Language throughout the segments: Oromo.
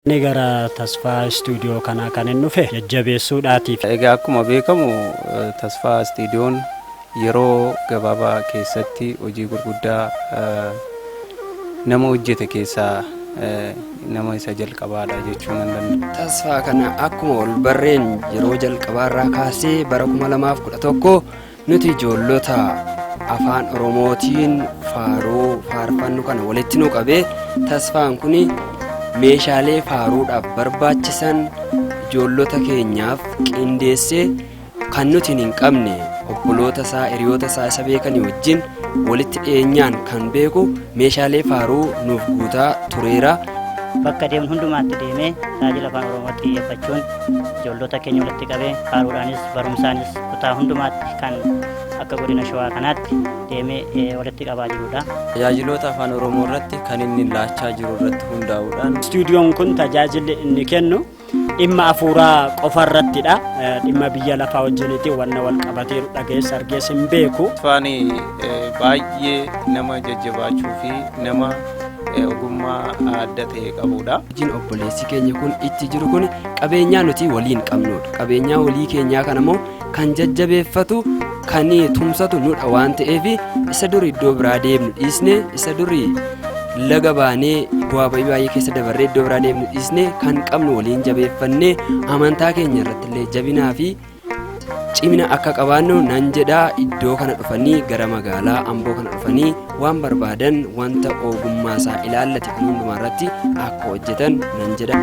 Inni gara Tasfaa Istuudiyoo kanaa kan hin dhufe jajjabeessuudhaatiif. Egaa akkuma beekamu Tasfaa Istuudiyoon yeroo gabaabaa keessatti hojii gurguddaa nama hojjete keessaa nama isa jalqabaadha jechuu nan danda'a. Tasfaa kana akkuma ol barreen yeroo jalqabaarraa kaasee bara 2011 nuti ijoollota afaan Oromootiin faaruu faarfannu kana walitti nu qabee Tasfaan kun meeshaalee faaruudhaaf barbaachisan ijoollota keenyaaf qindeessee kan nuti hin qabne obboloota isaa hiriyoota isaa isa beekanii wajjin walitti dhiyeenyaan kan beeku meeshaalee faaruu nuuf guutaa tureera. Bakka deemnu hundumaatti deemee tajaajila afaan Oromootti xiyyeeffachuun ijoollota keenya walitti qabee faaruudhaanis barumsaanis kutaa hundumaatti kan akka godina Shawaa kanaatti deemee walitti qabaa jirudha. Tajaajiloota afaan Oromoo irratti kan inni laachaa jiru irratti hundaa'uudhaan. Istuudiyoon kun tajaajilli inni kennu dhimma afuuraa qofa irrattidha. Dhimma biyya lafaa wajjiniiti wanna wal qabateeru dhageessa argees hin beeku. Tasfaan baay'ee nama jajjabaachuu fi nama ogummaa adda ta'e qabudha. Hojiin obboleessi keenya kun itti jiru kun qabeenyaa nuti waliin qabnudha. Qabeenyaa walii keenyaa kana immoo kan jajjabeeffatu kan tumsatu nudha waan ta'eef isa duri iddoo biraa deemnu dhiisne isa duri laga baanee bu'aa ba'ii baay'ee keessa dabarree iddoo biraa deemnu dhiisne kan qabnu waliin jabeeffannee amantaa keenya irratti illee jabinaa fi cimina akka qabaannu nan jedhaa. Iddoo kana dhufanii gara magaalaa Amboo kana dhufanii waan barbaadan wanta ogummaa isaa ilaallate kan hundumaa irratti akka hojjetan nan jedha.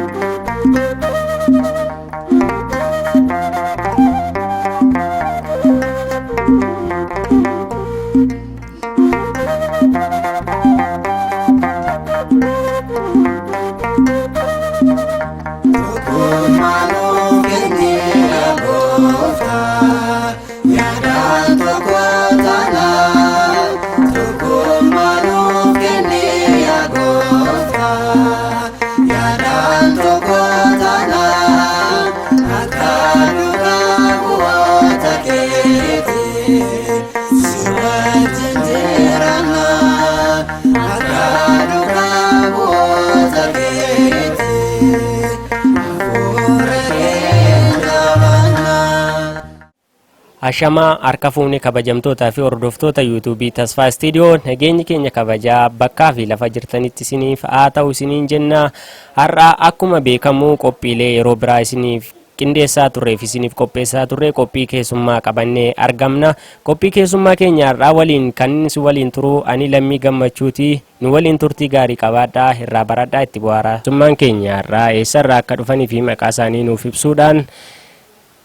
Ashamaa harka fuunee kabajamtootaa fi hordoftoota yuutuubii Tasfaa Istiidiyoo, nageenyi keenya kabajaa bakkaa fi lafa jirtanitti isiniif haa ta'u isiniin jenna. Har'a akkuma beekamu qophiilee yeroo biraa isiniif qindeessaa turreef isiniif qopheessaa turre qophii keessummaa qabannee argamna. Qophii keessummaa keenya har'aa waliin kan inni si waliin turu ani Lammii Gammachuuti. Nu waliin turtii gaarii qabaadhaa, irraa baradhaa, itti bohaaraa. Keessummaan keenya har'aa eessarraa akka dhufanii fi maqaa isaanii nuuf ibsuudhaan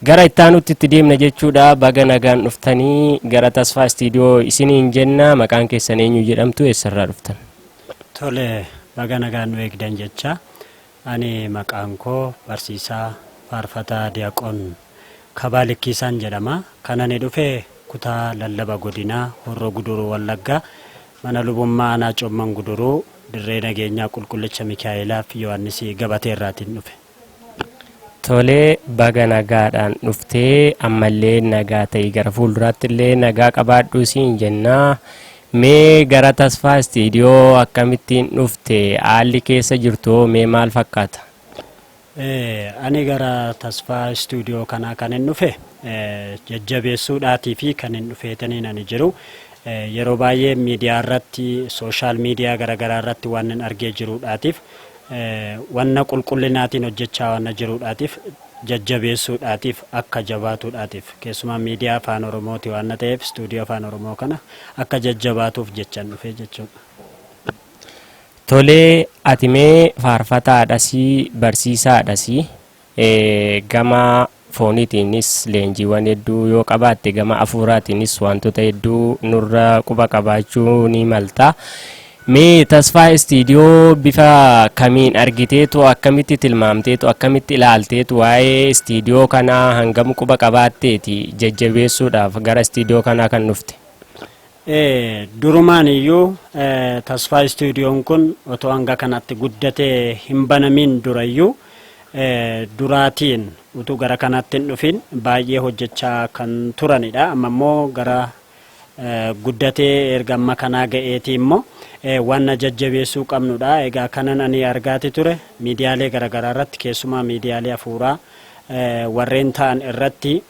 gara ittaanutti itti deemna jechuudha. Baga nagaan dhuftanii gara Tasfaa Istiidiyoo isiniin jenna. Maqaan keessan eenyu jedhamtu, eessarraa dhuftan? Tole, baga nagaan nu eegdan jecha. Ani maqaan koo barsiisaa faarfataa Diyaaqoon Kabaa Likkiisaan jedhama. Kan ani dhufe kutaa lallaba godinaa Horroo Guduruu Wallaggaa mana lubummaa aanaa Coomman Guduruu dirree nageenyaa Qulqullicha Mikaa'elaa fi Yohaannisii Gabateerraatiin dhufe. Tolee, baga nagaadhaan dhuftee, ammallee nagaa ta'ii, gara fuulduraatti illee nagaa qabaadhu siin jennaa. Mee gara Tasfaa Istiidiyoo akkamittiin dhufte? Haalli keessa jirtu mee maal fakkaata? Ani gara Tasfaa Istuudiyoo kanaa kan hin dhufe jajjabeessuudhaatii fi kan hin dhufeetaniin ani jiru. Yeroo baay'ee miidiyaa irratti, social media garaagaraa irratti waan hin argee jiruudhaatiif, wanna qulqullinaatiin hojjechaa wanna jiruudhaatiif jajjabeessuudhaatiif, akka jabaatuudhaatiif, keessumaa miidiyaa afaan Oromooti waan ta'eef istuudiyoo afaan Oromoo kana akka jajjabaatuuf jechaan dhufee jechuudha. Tolee, ati mee faarfataadhasii barsiisaadhasii, gama fooniitiinis leenjiiwwan hedduu yoo qabaatte gama afuuraatiinis wantoota hedduu nurra quba qabaachuu ni malta. Mee Tasfaa Istiidiyoo bifa kamiin argiteetu, akkamitti tilmaamteetu, akkamitti ilaalteetu, waa'ee istiidiyoo kanaa hangam quba qabaatteeti jajjabeessuudhaaf gara istiidiyoo kanaa kan dhufte? Durumaan iyyuu Tasfaa Istuudiyoon kun otoo hanga kanatti guddatee hin banamiin durayyuu, duraatiin utuu gara kanatti hin dhufin baay'ee hojjechaa kan turanidha. Amma immoo gara Guddatee erga amma kanaa ga'eeti immoo wanna jajjabeessuu qabnudha. Egaa kanan ani argaati ture miidiyaalee garaagaraa irratti, keessumaa miidiyaalee hafuuraa warreen ta'an irratti,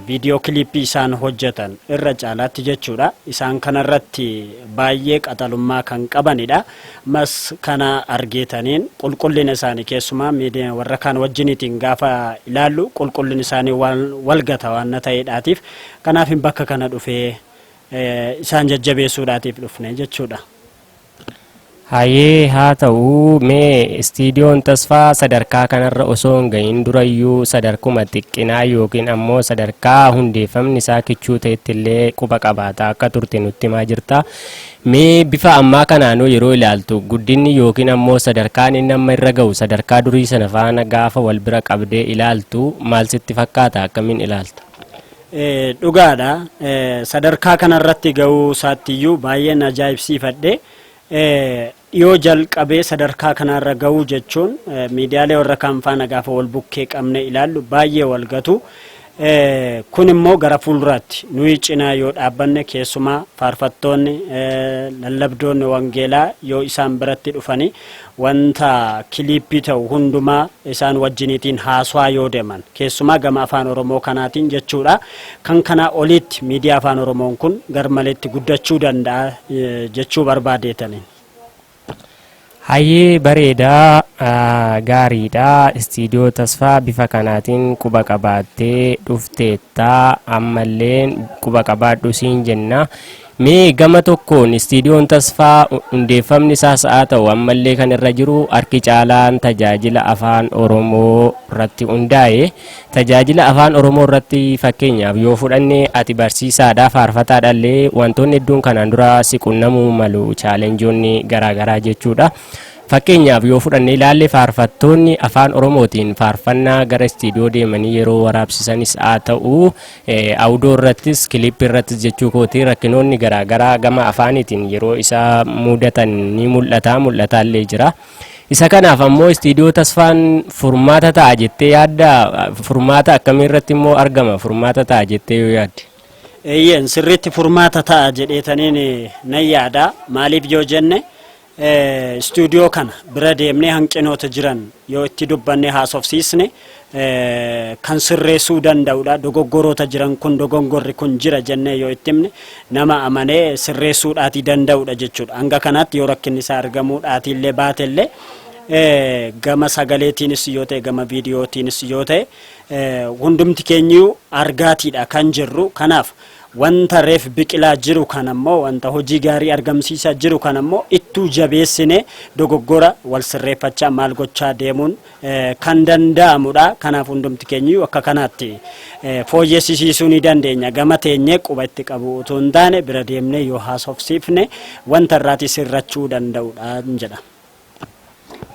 viidiyoo kiliippii isaan hojjetan irra caalaatti jechuudha. Isaan kanarratti baay'ee qaxalummaa kan qabanidha. Mas kana argeetaniin qulqullina isaanii keessumaa miidiyaa warra kaan wajjiniitiin gaafa ilaallu qulqullina isaanii walgata waan ta'eedhaatiif, kanaaf bakka kana dhufee isaan jajjabeessuudhaatiif dhufne jechuudha. Hayyee, haa ta'u, mee istiidiyoon Tasfaa sadarkaa kanarra osoo hin gahin durayyuu sadarkuma xiqqinaa yookiin ammoo sadarkaa hundeeffamni isaa kichuu ta'etti illee quba qabaataa akka turte nutti himaa jirta. Mee bifa ammaa kanaanoo yeroo ilaaltu guddinni yookiin ammoo sadarkaan inni amma irra ga'u sadarkaa durii sana faana gaafa wal bira qabdee ilaaltu maal sitti fakkaata? Akkamiin ilaalta? Dhugaadha. Sadarkaa kanarratti ga'uu isaattiyyuu baay'een ajaa'ibsiifadhe. Dhiyoo jalqabee sadarkaa kanarra ga'uu jechuun miidiyaalee warra kaan faana gaafa wal bukkee qabne ilaallu baay'ee wal gatu. Kun immoo gara fuulduraatti nuyi cinaa yoo dhaabbanne, keessumaa faarfattoonni, lallabdoonni wangeelaa yoo isaan biratti dhufanii wanta kiliippii ta'u hundumaa isaan wajjiniitiin haasawaa yoo deeman, keessumaa gama afaan Oromoo kanaatiin jechuudha. Kan kanaa olitti miidiyaa afaan Oromoon kun garmaleetti guddachuu danda'a jechuu barbaadeetaniin. Hayyee, bareedaa, gaariidha. Istiidiyoo Tasfaa bifa kanaatiin quba qabaattee dhufteettaa, ammallee quba qabaadhu siin jenna. Mee gama tokkoon istiidiyoon Tasfaa hundeeffamni isaas haa ta'u ammallee kan irra jiru harki caalaan tajaajila afaan Oromoo irratti hundaa'e. Tajaajila afaan Oromoo irratti fakkeenyaaf yoo fudhanne, ati barsiisaadha, faarfataadha illee, wantoonni hedduun kanaan dura si qunnamuu malu, chaalenjoonni garaagaraa jechuudha. Fakkeenyaaf yoo fudhanne ilaalle, faarfattoonni afaan Oromootiin faarfannaa gara istiidiyoo deemanii yeroo waraabsisanis haa ta'u, audio irrattis kiliippii irrattis jechuu kooti, rakkinoonni garaagaraa gama afaaniitiin yeroo isa mudatan ni mul'ata, mul'ataallee jira. Isa kanaaf ammoo istiidiyoo Tasfaan furmaata ta'a jettee yaadda? Furmaata akkamii irratti immoo argama furmaata ta'a jettee yoo yaadde? Eeyyeen, sirriitti furmaata ta'a jedheetaniin nan yaada. Maaliif yoo jenne, istuudiyoo kana bira deemnee hanqinoota jiran yoo itti dubbanne, haasofsiisne, kan sirreessuu danda'udha. Dogoggoroota jiran kun, dogongorri kun jira jennee yoo itti himne, nama amanee sirreessuudhaatii danda'udha jechuudha. Hanga kanaatti yoo rakkinni isaa argamuudhaatii illee baatellee, gama sagaleetiinis yoo ta'e, gama viidiyootiinis yoo ta'e, hundumti keenyu argaatiidha kan jirru. Kanaaf wanta reef biqilaa jiru kan ammoo, wanta hojii gaarii argamsiisaa jiru kan ammoo ittuu jabeessine dogoggora wal sirreeffachaa maal gochaa deemuun kan danda'amudha. Kanaaf hundumti keenyu akka kanaatti fooyyessisiisuu ni dandeenya. Gama teenyee quba itti qabu utuu hin taane, bira deemnee yoo haasofsiifne wanta irraati sirrachuu danda'udha jedha.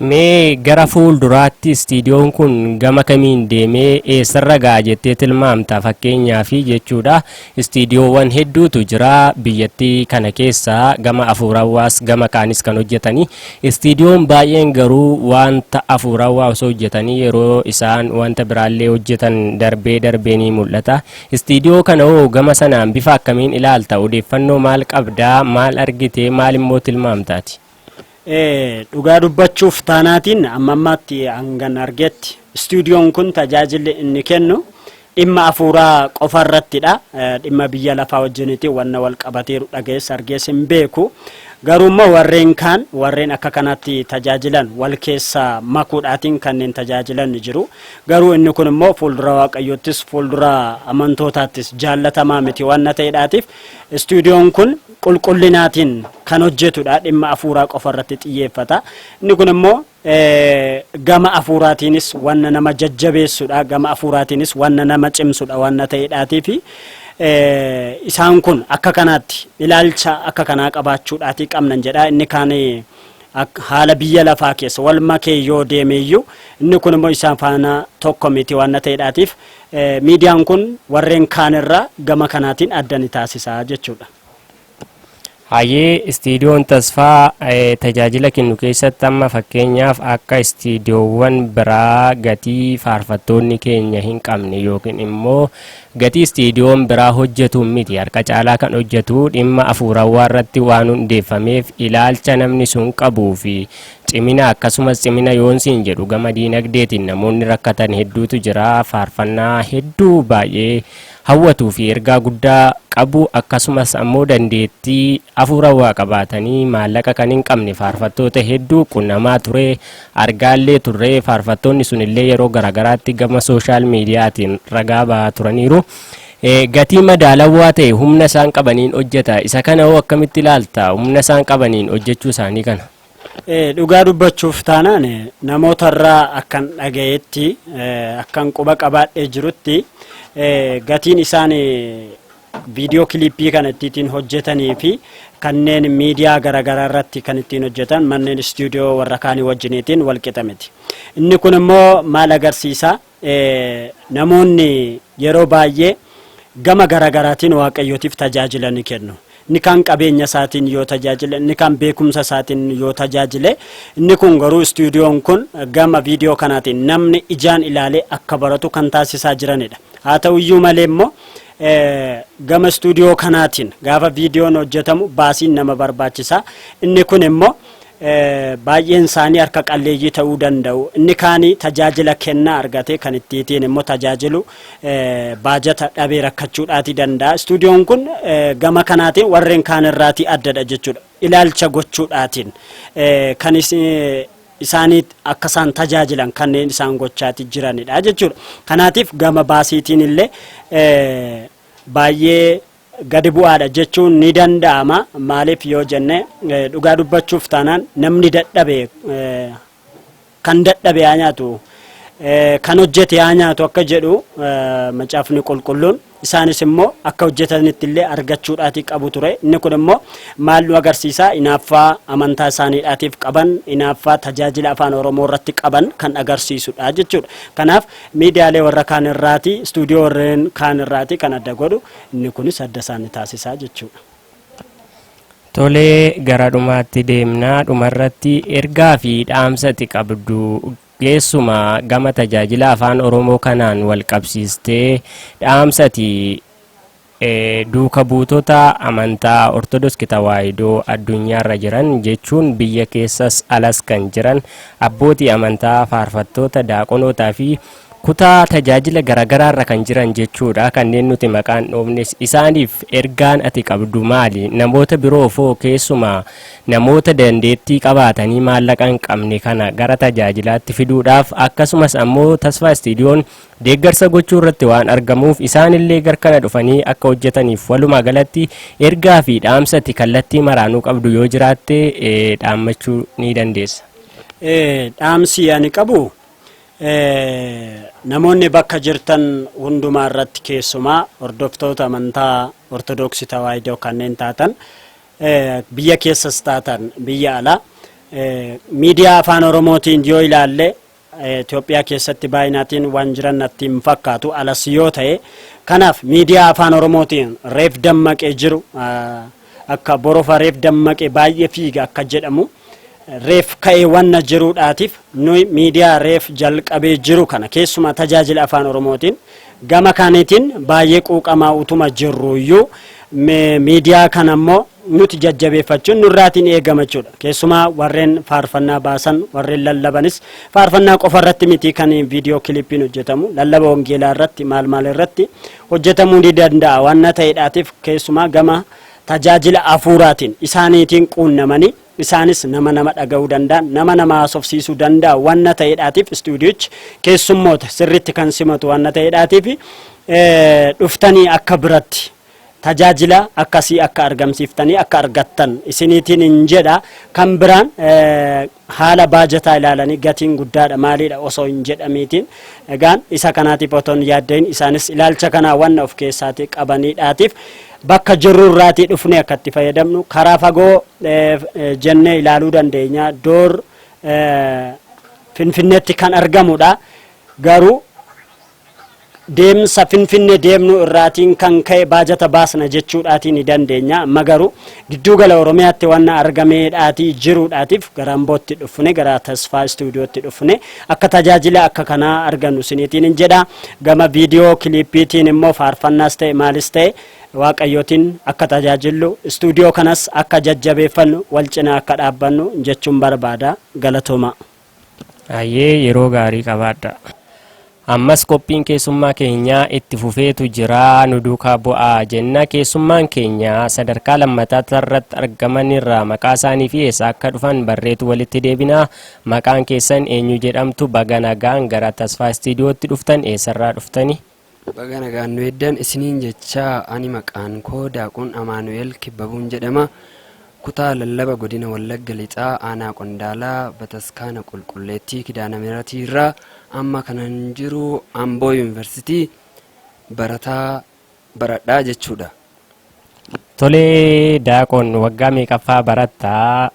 Mee gara fuulduraatti istiidiyoon kun gama kamiin deemee eessarra ga'a jettee tilmaamta? Fakkeenyaa fi jechuudha, istiidiyoowwan hedduutu jira biyyattii kana keessa, gama afuurawwaas gama kaanis kan hojjetanii. Istiidiyoon baay'een garuu wanta afuurawwaa osoo hojjetanii yeroo isaan wanta biraallee hojjetan darbee darbee ni mul'ata. Istiidiyoo kana hoo gama sanaan bifa akkamiin ilaalta? Odeeffannoo maal qabdaa? Maal argite? Maal immoo tilmaamtaati? Dhugaa dubbachuuf taanaatiin, amma ammaatti hangan argetti istuudiyoon kun tajaajilli inni kennu dhimma afuuraa qofa irrattidha. Dhimma biyya lafaa wajjiniiti wanna wal qabateeru dhageessa argees hin beeku. Garuu immoo warreen kaan, warreen akka kanatti tajaajilan wal keessa makuudhaatiin kanneen tajaajilan ni jiru. Garuu inni kun immoo fuuldura Waaqayyoottis fuuldura amantootaattis jaallatamaa miti waan ta'eedhaatiif, istuudiyoon kun qulqullinaatiin kan hojjetudha. Dhimma afuuraa qofa irratti xiyyeeffata. Inni kun immoo gama afuuraatiinis wanna nama jajjabeessudha. Gama afuuraatiinis wanna nama cimsudha wanna ta'eedhaatii fi isaan kun akka kanaatti ilaalcha akka kanaa qabaachuudhaatii qabnan jedha. Inni kaan haala biyya lafaa keessa wal makee yoo deemeeyyuu, inni kun immoo isaan faana tokko miti waan ta'eedhaatiif, miidiyaan kun warreen kaanirraa gama kanaatiin adda ni taasisa jechuudha. Hayyee, istiidiyoon Tasfaa tajaajila kennu keessatti amma fakkeenyaaf akka istiidiyoowwan biraa gatii faarfattoonni keenya hin qabne yookiin immoo gatii istiidiyoon biraa hojjetu miti. Harka caalaa kan hojjetu dhimma afuurawwaa irratti waan hundeeffameef, ilaalcha namni sun qabuu fi cimina, akkasumas cimina yoonsiin jedhu gama diinagdeetiin namoonni rakkatan hedduutu jira. Faarfannaa hedduu baay'ee hawwatuu fi ergaa guddaa qabu, akkasumas ammoo dandeettii afuurawwaa qabaatanii maallaqa kan hin qabne faarfattoota hedduu qunnamaa ture, argaallee turre. Faarfattoonni sunillee yeroo garaagaraatti gama social mediaatiin ragaa ba'aa turaniiru. Gatii madaalawaa ta'e humna isaan qabaniin hojjeta. Isa kana hoo akkamitti ilaalta, humna isaan qabaniin hojjechuu isaanii kana? Dhugaa dubbachuuf taanaan, namoota irraa akkan dhagayetti, akkan quba qabaadhee jirutti, gatiin isaan viidiyoo kiliippii kana ittiin hojjetanii fi kanneen miidiyaa garaagaraa irratti kan ittiin hojjetan manneen istuudiyoo warra kaanii wajjiniitiin wal qixa miti. Inni kun immoo maal agarsiisa? Namoonni yeroo baay'ee gama garaagaraatiin Waaqayyootiif tajaajila ni kennu. Inni kaan qabeenya isaatiin yoo tajaajile, inni kaan beekumsa isaatiin yoo tajaajile, inni kun garuu istuudiyoon kun gama viidiyoo kanaatiin namni ijaan ilaalee akka baratu kan taasisaa jiranidha. Haa ta'uyyuu malee immoo gama istuudiyoo kanaatiin gaafa viidiyoon hojjetamu baasiin nama barbaachisa. Inni kun immoo baay'een isaanii harka qalleeyyii ta'uu danda'u. Inni kaanii tajaajila kennaa argatee kan ittiin immoo tajaajilu baajata dhabee rakkachuudhaati danda'a. Istuudiyoon kun gama kanaatiin warreen kaan irraatii addadha jechuudha. Ilaalcha gochuudhaatiin kan isaanii akka isaan tajaajilan kanneen isaan gochaati jiranidha jechuudha. Kanaatiif gama baasiitiin illee baay'ee gadi bu'aadha jechuun ni danda'ama. Maaliif yoo jenne, dhugaa dubbachuuf taanaan, namni dadhabe kan dadhabe haa nyaatu, kan hojjete haa nyaatu akka jedhu Macaafni Qulqulluun, isaanis immoo akka hojjetanitti illee argachuudhaati qabu ture. Inni kun immoo maal nu agarsiisa? Inaaffaa amantaa isaaniidhaatiif qaban, inaaffaa tajaajila Afaan Oromoo irratti qaban kan agarsiisudha jechuudha. Kanaaf miidiyaalee warra kaan irraati, istuudiyoo warreen kaan irraati kan adda godhu inni kunis adda isaanii taasisaa jechuudha. Tolee, gara dhumaatti deemnaa. Dhumarratti ergaa fi dhaamsa ati qabdu, keessumaa gama tajaajila Afaan Oromoo kanaan wal qabsiistee, dhaamsa ati duuka buutota amantaa Ortodoksii Tawaahidoo addunyaarra jiran, jechuun biyya keessas alas kan jiran abbootii amantaa, faarfattoota, daaqonootaa fi kutaa tajaajila garaagaraarra kan jiran jechuudha, kanneen nuti maqaan dhoofnes, isaaniif ergaan ati qabdu maali? Namoota biroofoo, keessumaa namoota dandeettii qabaatanii maallaqa hin qabne kana gara tajaajilaatti fiduudhaaf, akkasumas ammoo Tasfaa Istiidiyoon deeggarsa gochuu irratti waan argamuuf isaanillee gar kana dhufanii akka hojjetaniif, walumaa galatti ergaa fi dhaamsa ati kallattii maraanuu qabdu yoo jiraatte dhaammachuu ni dandeessa. Dhaamsi ani qabu, namoonni bakka jirtan hundumaa irratti, keessumaa hordoftoota amantaa Ortodoksii Tawaahidoo kanneen taatan, biyya keessas taatan biyya alaa, miidiyaa Afaan Oromootiin yoo ilaalle Itoophiyaa keessatti baay'inaatiin waan jiran natti hin fakkaatu, alas yoo ta'e. Kanaaf miidiyaa Afaan Oromootiin reef dammaqee jiru, akka borofa reef dammaqee baay'ee fiiga akka jedhamu, reef ka'ee wanna jiruudhaatiif, nuyi miidiyaa reef jalqabee jiru kana, keessumaa tajaajila Afaan Oromootiin gama kaaniitiin baay'ee quuqamaa utuma jirruyyuu, miidiyaa kana immoo nuti jajjabeeffachuun nurraatiin eegama jechuudha. Keessumaa warreen faarfannaa baasan, warreen lallabanis, faarfannaa qofa irratti miti kan viidiyoo kilippiin hojjetamu, lallaba wangeelaa irratti, maal maal irratti hojjetamuu ni danda'a waan ta'eedhaatiif, keessumaa gama tajaajila hafuuraatiin isaaniitiin quunnamanii isaanis nama nama dhaga'uu danda'an, nama nama haasofsiisuu danda'a wanna ta'eedhaatiif, istuudiyochi keessummoota sirriitti kan simatu wanna ta'eedhaatiif, dhuftanii akka biratti tajaajila akkasii akka argamsiiftanii akka argattan isiniitiin hin jedha. Kan biraan haala baajataa ilaalanii gatiin guddaadha maaliidha osoo hin jedhamiitiin, egaan isa kanaatiif otoo hin yaaddahin, isaanis ilaalcha kanaa wanna of keessaatii qabaniidhaatiif, bakka jirrurraatii dhufnee akka itti fayyadamnu. Karaa fagoo jennee ilaaluu dandeenya. Door Finfinneetti kan argamudha, garuu Deemsa Finfinne deemnu irraatiin kan ka'e baajata baasna jechuudhaatiin ni dandeenya. Amma garuu giddugala Oromiyaatti wanna argameedhaatii jiruudhaatiif gara Ambootti dhufne, gara Tasfaa Istuudiyootti dhufne akka tajaajila akka kanaa argannu isiniitiin hin jedha. Gama viidiyoo kiliippiitiin immoo faarfannaas ta'e maalis ta'e Waaqayyootiin akka tajaajillu, istuudiyoo kanas akka jajjabeeffannu, wal cinaa akka dhaabbannu jechuun barbaada. Galatooma. Hayyee, yeroo gaarii qabaadha. Ammas qophiin keessummaa keenyaa itti fufeetu jira, nu duukaa bu'aa jenna. Keessummaan keenya sadarkaa lammataa irratti argamanirraa maqaa isaanii fi eessa akka dhufan barreetu walitti deebina. Maqaan keessan eenyu jedhamtu? Baga nagaan gara Tasfaa Istiidiyootti dhuftan. Eessarraa dhuftani? Baga nagaan nu eeddan isiniin jecha. Ani maqaan koo Daaqun Amaanu'eel Kibbabuun jedhama. Kutaa lallaba godina Wallagga Lixaa, aanaa Qondaalaa, Bataskaana Qulqulleettii Kidaana Miratiirraa amma kanan jiru Amboo Yuunivarsiitii barataa baradhaa jechuudha. Tolee, Daaqoon, waggaa meeqaffaa barattaa?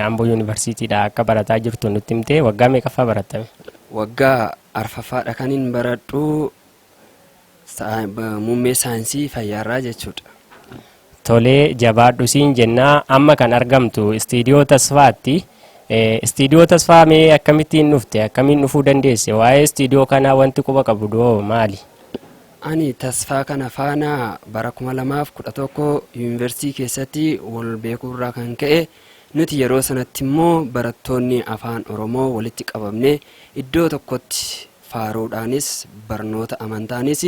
Amboo Yuunivarsiitiidha akka barataa jirtu nutti himte. Waggaa meeqaffaa barattame? Waggaa arfaffaadha kan hin baradhu, muummee saayinsii fayyaarraa jechuudha. Tolee, jabaadhu siin jennaa. Amma kan argamtu Istiidiyoo Tasfaatti. Istiidiyoo Tasfaa mee akkamittiin dhufte? Akkamiin dhufuu dandeesse? Waa'ee istiidiyoo kanaa wanti quba qabu doo maali? Ani Tasfaa kana faana bara 2011 yuunivarsiitii keessatti wal beekuurraa kan ka'e, nuti yeroo sanatti immoo barattoonni afaan Oromoo walitti qabamne iddoo tokkotti faaruudhaanis barnoota amantaanis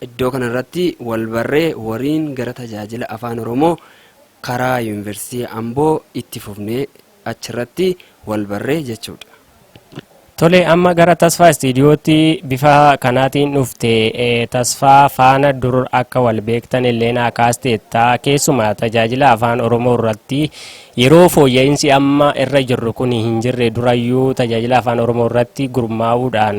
iddoo kanarratti wal barree wariin gara tajaajila afaan Oromoo karaa yuunivarsiitii Amboo itti fufnee achirratti wal barree jechuudha. Tole, amma gara Tasfaa Istiidiyootti bifa kanaatiin dhufte. Tasfaa faana dur akka wal beektan illee naa kaasteetta. Keessumaa tajaajila afaan Oromoo irratti yeroo fooyya'insi amma irra jirru kun hin jirre durayyuu tajaajila afaan Oromoo irratti gurmaa'uudhaan,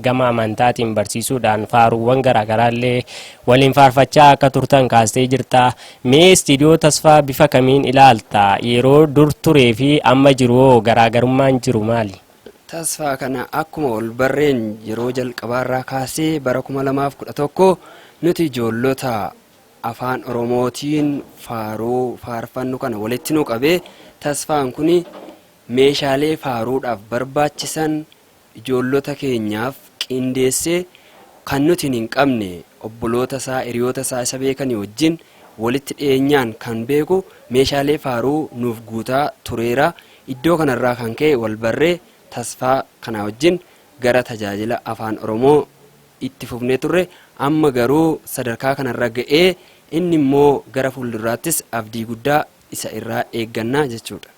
gama amantaatiin barsiisuudhaan, faaruuwwan garaagaraa illee waliin faarfachaa akka turtan kaastee jirta. Mee istiidiyoo Tasfaa bifa kamiin ilaalta? Yeroo dur turee fi amma jiru hoo garaagarummaan jiru maali? Tasfaa kana akkuma wal barreen yeroo jalqabaarraa kaasee bara 2011 nuti ijoollota afaan Oromootiin faaruu faarfannu kana walitti nu qabee, Tasfaan kun meeshaalee faaruudhaaf barbaachisan ijoollota keenyaaf qindeessee, kan nuti hin qabne obboloota isaa, hiriyoota isaa isa beekanii wajjin walitti dhiyeenyaan kan beeku meeshaalee faaruu nuuf guutaa tureera. Iddoo kanarraa kan ka'e wal barree Tasfaa kanaa wajjin gara tajaajila afaan Oromoo itti fufnee turre. Amma garuu sadarkaa kanarra ga'ee inni immoo gara fuulduraattis abdii guddaa isa irraa eeggannaa jechuudha.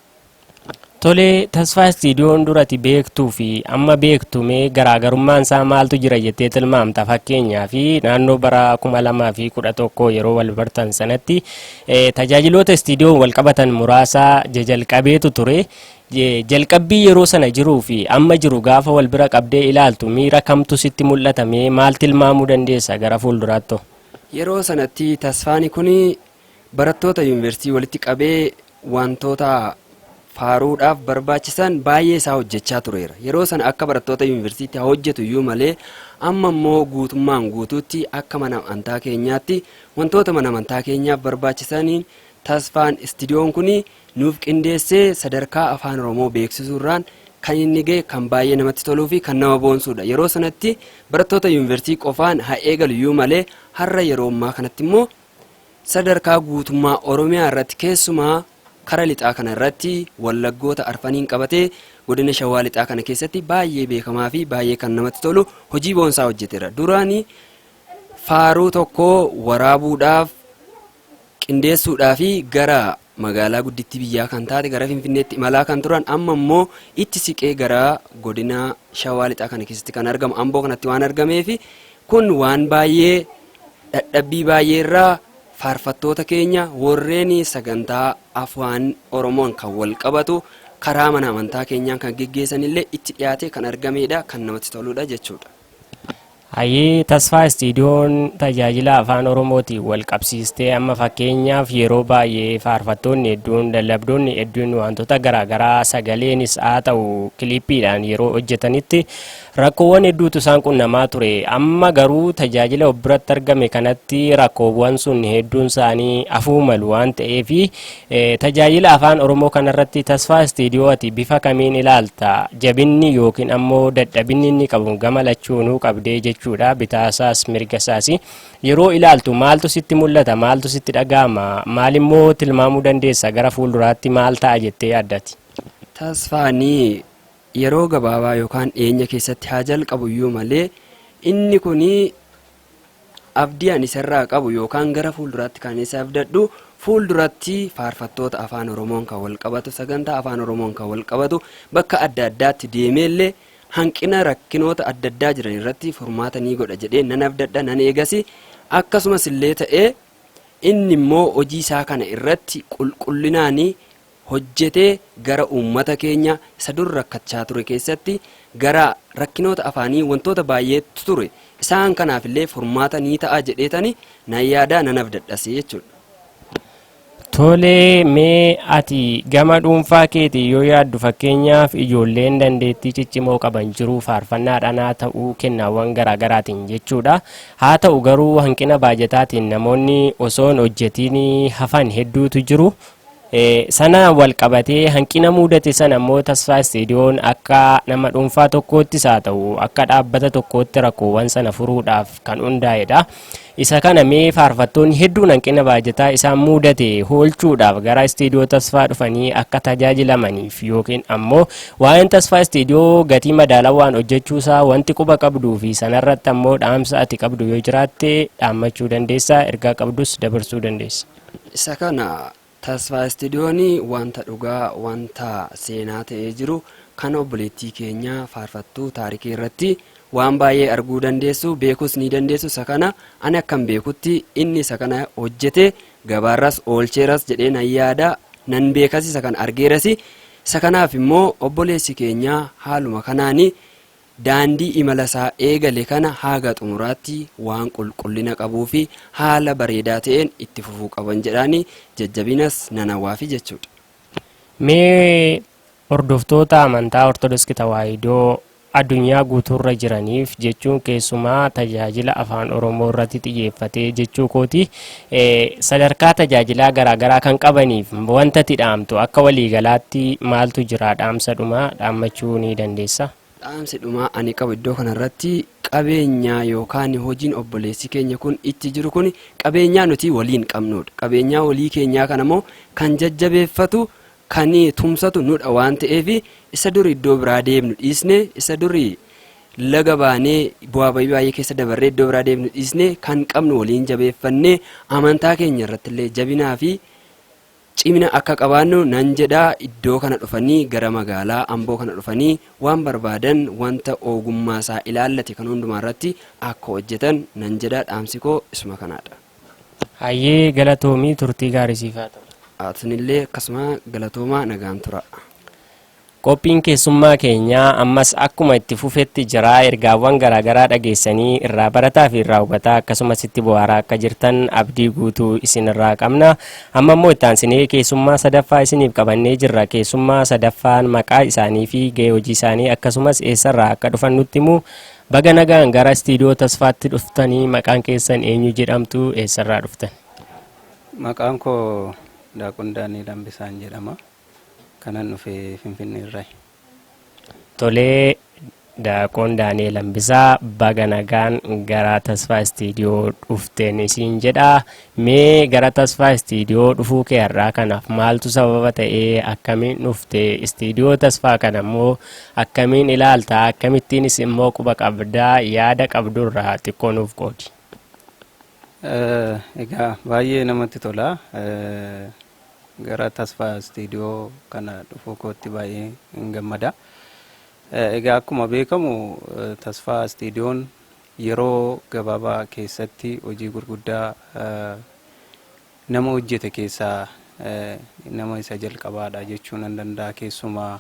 Tolee, Tasfaa Istiidiyoon duratti beektuu fi amma beektu mee garaagarummaan isaa maaltu jira jettee tilmaamta? Fakkeenyaa fi naannoo bara 2011 yeroo wal bartan sanatti tajaajiloota istiidiyoon wal qabatan muraasa jalqabeetu ture. Jalqabbii yeroo sana jiruu fi amma jiru gaafa wal bira qabdee ilaaltu miira kamtu sitti mul'ata? Mee maal tilmaamuu dandeessa gara fuulduraatto? Yeroo sanatti Tasfaani kun barattoota yuunivarsiitii walitti qabee wantoota faaruudhaaf barbaachisan baay'ee isaa hojjechaa tureera. Yeroo sana akka barattoota yuunivarsiitii haa hojjetu iyyuu malee, amma immoo guutummaan guutuutti akka mana amantaa keenyaatti wantoota mana amantaa keenyaaf barbaachisaniin Tasfaan Istiidiyoon kun nuuf qindeessee sadarkaa afaan Oromoo beeksisuurraan kan inni ga'e kan baay'ee namatti toluu fi kan nama boonsudha. Yeroo sanatti barattoota yuunivarsiitii qofaan haa eegalu iyyuu malee, har'a yeroo ammaa kanatti immoo sadarkaa guutummaa Oromiyaa irratti, keessumaa kara lixaa kana irratti Wallaggoota arfaniin qabatee godina Shawaa Lixaa kana keessatti baay'ee beekamaa fi baay'ee kan namatti tolu hojii boonsaa hojjeteera. Duraanii faaruu tokko waraabuudhaaf, qindeessuudhaa fi gara magaalaa guddittii biyyaa kan taate gara Finfinneetti imalaa kan turan, amma immoo itti siqee gara godina Shawaa Lixaa kana keessatti kan argamu Amboo kanatti waan argameef, kun waan baay'ee dadhabbii baay'ee irraa faarfattoota keenya warreen sagantaa afaan Oromoon kan wal qabatu karaa mana amantaa keenyaan kan geggeessan illee itti dhiyaatee kan argamedha, kan namatti toludha jechuudha. Hayyee, Tasfaa Istiidiyoon tajaajila afaan Oromootiin wal qabsiistee amma fakkeenyaaf yeroo baay'ee faarfattoonni hedduun, lallabdoonni hedduun wantoota garaagaraa sagaleenis haa ta'u kiliippiidhaan yeroo hojjetanitti rakkoowwan hedduutu isaan qunnamaa ture. Amma garuu tajaajila of biratti argame kanatti rakkoowwan sun hedduun isaanii hafuu malu waan ta'eef, tajaajila afaan Oromoo kanarratti Tasfaa Istiidiyoo ati bifa kamiin ilaalta? Jabinni yookiin ammoo dadhabinni inni qabu gama lachuunuu qabdee jechuudha, bitaasaas mirga isaas yeroo ilaaltu maaltu sitti mul'ata, maaltu sitti dhaga'ama, maal immoo tilmaamuu dandeessa, gara fuulduraatti maal ta'a jettee yaaddati? Tasfaanii yeroo gabaabaa yookaan dhiyeenya keessatti haa jalqabu iyyuu malee, inni kun abdii ani isarraa qabu yookaan gara fuulduraatti kan isa abdadhu, fuulduratti faarfattoota afaan Oromoon kan wal qabatu, sagantaa afaan Oromoon kan wal qabatu bakka adda addaatti deemeellee hanqina rakkinoota adda addaa jiran irratti furmaata ni godha jedhee nan abdadha, nan eegasi. Akkasumas illee ta'ee inni immoo hojii isaa kana irratti qulqullinaan hojjetee gara uummata keenya isa dur rakkachaa ture keessatti gara rakkinoota afaanii wantoota baay'eetu ture, isaan kanaaf illee furmaata ni ta'a jedheetani nan yaadaa, nan abdadhas jechuudha. Tolee, mee ati gama dhuunfaa keetii yoo yaaddu, fakkeenyaaf ijoolleen dandeettii ciccimoo qaban jiru, faarfannaadhaan haa ta'uu kennaawwan garaagaraatiin jechuudha. Haa ta'u garuu hanqina baajataatiin namoonni osoo hin hojjetiin hafan hedduutu jiru. Sana wal qabatee hanqina mudate sana immoo Tasfaa Istiidiyoon akka nama dhuunfaa tokkoottis haa ta'u akka dhaabbata tokkootti rakkoowwan sana furuudhaaf kan hundaa'edha. Isa kana mee faarfattoonni hedduun hanqina baajataa isaan mudate hoolchuudhaaf gara istiidiyoo Tasfaa dhufanii akka tajaajilamaniif yookiin ammoo waa'een Tasfaa Istiidiyoo gatii madaalawaan hojjechuusaa wanti quba qabduu fi sanarratti ammoo dhaamsa ati qabdu yoo jiraatte dhaammachuu dandeessa, ergaa qabdus dabarsuu dandeessa. Isa kana Tasfaa Istiidiyoon wanta dhugaa, wanta seenaa ta'ee jiru kan obboleettii keenya faarfattuu Taarikii irratti waan baay'ee arguu dandeessu, beekuus ni dandeessu. Isa kana ani akkan beekutti inni isa kana hojjete gabaarras oolcheeras jedhee nan yaada, nan beekas, isa kana argeeras. Isa kanaaf immoo obboleessi keenya haaluma kanaani daandii imala isaa eegale kana haga xumuraatti waan qulqullina qabuu fi haala bareedaa ta'een itti fufuu qaban jedhaani jajjabinas nan hawwaafi jechuudha. Mee hordoftoota amantaa Ortodoksii Tawaahidoo addunyaa guutuurra jiraniif jechuun keessumaa tajaajila afaan Oromoo irratti xiyyeeffatee jechuu kooti, sadarkaa tajaajilaa garaagaraa kan qabaniif wanta itti dhaamtu akka waliigalaatti maaltu jira? Dhaamsa dhumaa dhaammachuu ni dandeessa? Dhaamsi dhumaa ani qabu iddoo kanarratti qabeenyaa yookaan hojiin obboleessi keenya kun itti jiru kun qabeenyaa nuti waliin qabnudha. Qabeenyaa walii keenyaa kana immoo kan jajjabeeffatu, kan tumsatu nudha waan ta'eef, isa duri iddoo biraa deemnu dhiisne, isa duri laga baanee bu'aa bayii baay'ee keessa dabarree iddoo biraa deemnu dhiisne, kan qabnu waliin jabeeffannee amantaa keenya irratti illee jabinaa fi cimina akka qabaannu nan jedhaa. Iddoo kana dhufanii, gara magaalaa Amboo kana dhufanii waan barbaadan wanta ogummaa isaa ilaallate kan hundumaa irratti akka hojjetan nan jedhaa. Dhaamsi koo isuma kanaadha. Hayyee, galatoomii, turtii gaarii siif haa ta'u. Atinillee akkasuma galatoomaa, nagaan tura. Qophiin keessummaa keenyaa ammas akkuma itti fufetti jira. Ergaawwan garaagaraa dhageessanii irraa barataa fi irraa hubataa akkasumas itti bohaaraa akka jirtan abdii guutuu isin irraa qabna. Amma immoo itti aansinee keessummaa sadaffaa isiniif qabannee jirra. Keessummaa sadaffaan maqaa isaanii fi gahee hojii isaanii akkasumas eessarraa akka dhufan nutti himu. Baga nagaan gara istiidiyoo Tasfaatti dhuftanii. Maqaan keessan eenyu jedhamtu, eessarraa dhuftan? Maqaan koo Daaqon Daani'el Hambisaan jedhama. Kanan dhufe Finfinnee irraa. Tolee, Daaqoon Daani'el Hambisaa, baga nagaan gara Tasfaa Istiidiyoo dhufteen isiin jedha. Mee gara Tasfaa Istiidiyoo dhufuu kee har'aa kanaaf maaltu sababa ta'ee, akkamiin dhufte, istiidiyoo Tasfaa kana immoo akkamiin ilaalta, akkamittiinis immoo quba qabdaa, yaada qabdurraa xiqqoo nuuf qoodi? Egaa baay'ee namatti tola. Gara Tasfaa Istiidiyoo kana dhufuu kootti baay'ee hin gammada. Egaa akkuma beekamu Tasfaa Istiidiyoon yeroo gabaabaa keessatti hojii gurguddaa nama hojjete keessaa nama isa jalqabaadha jechuu nan danda'a. Keessumaa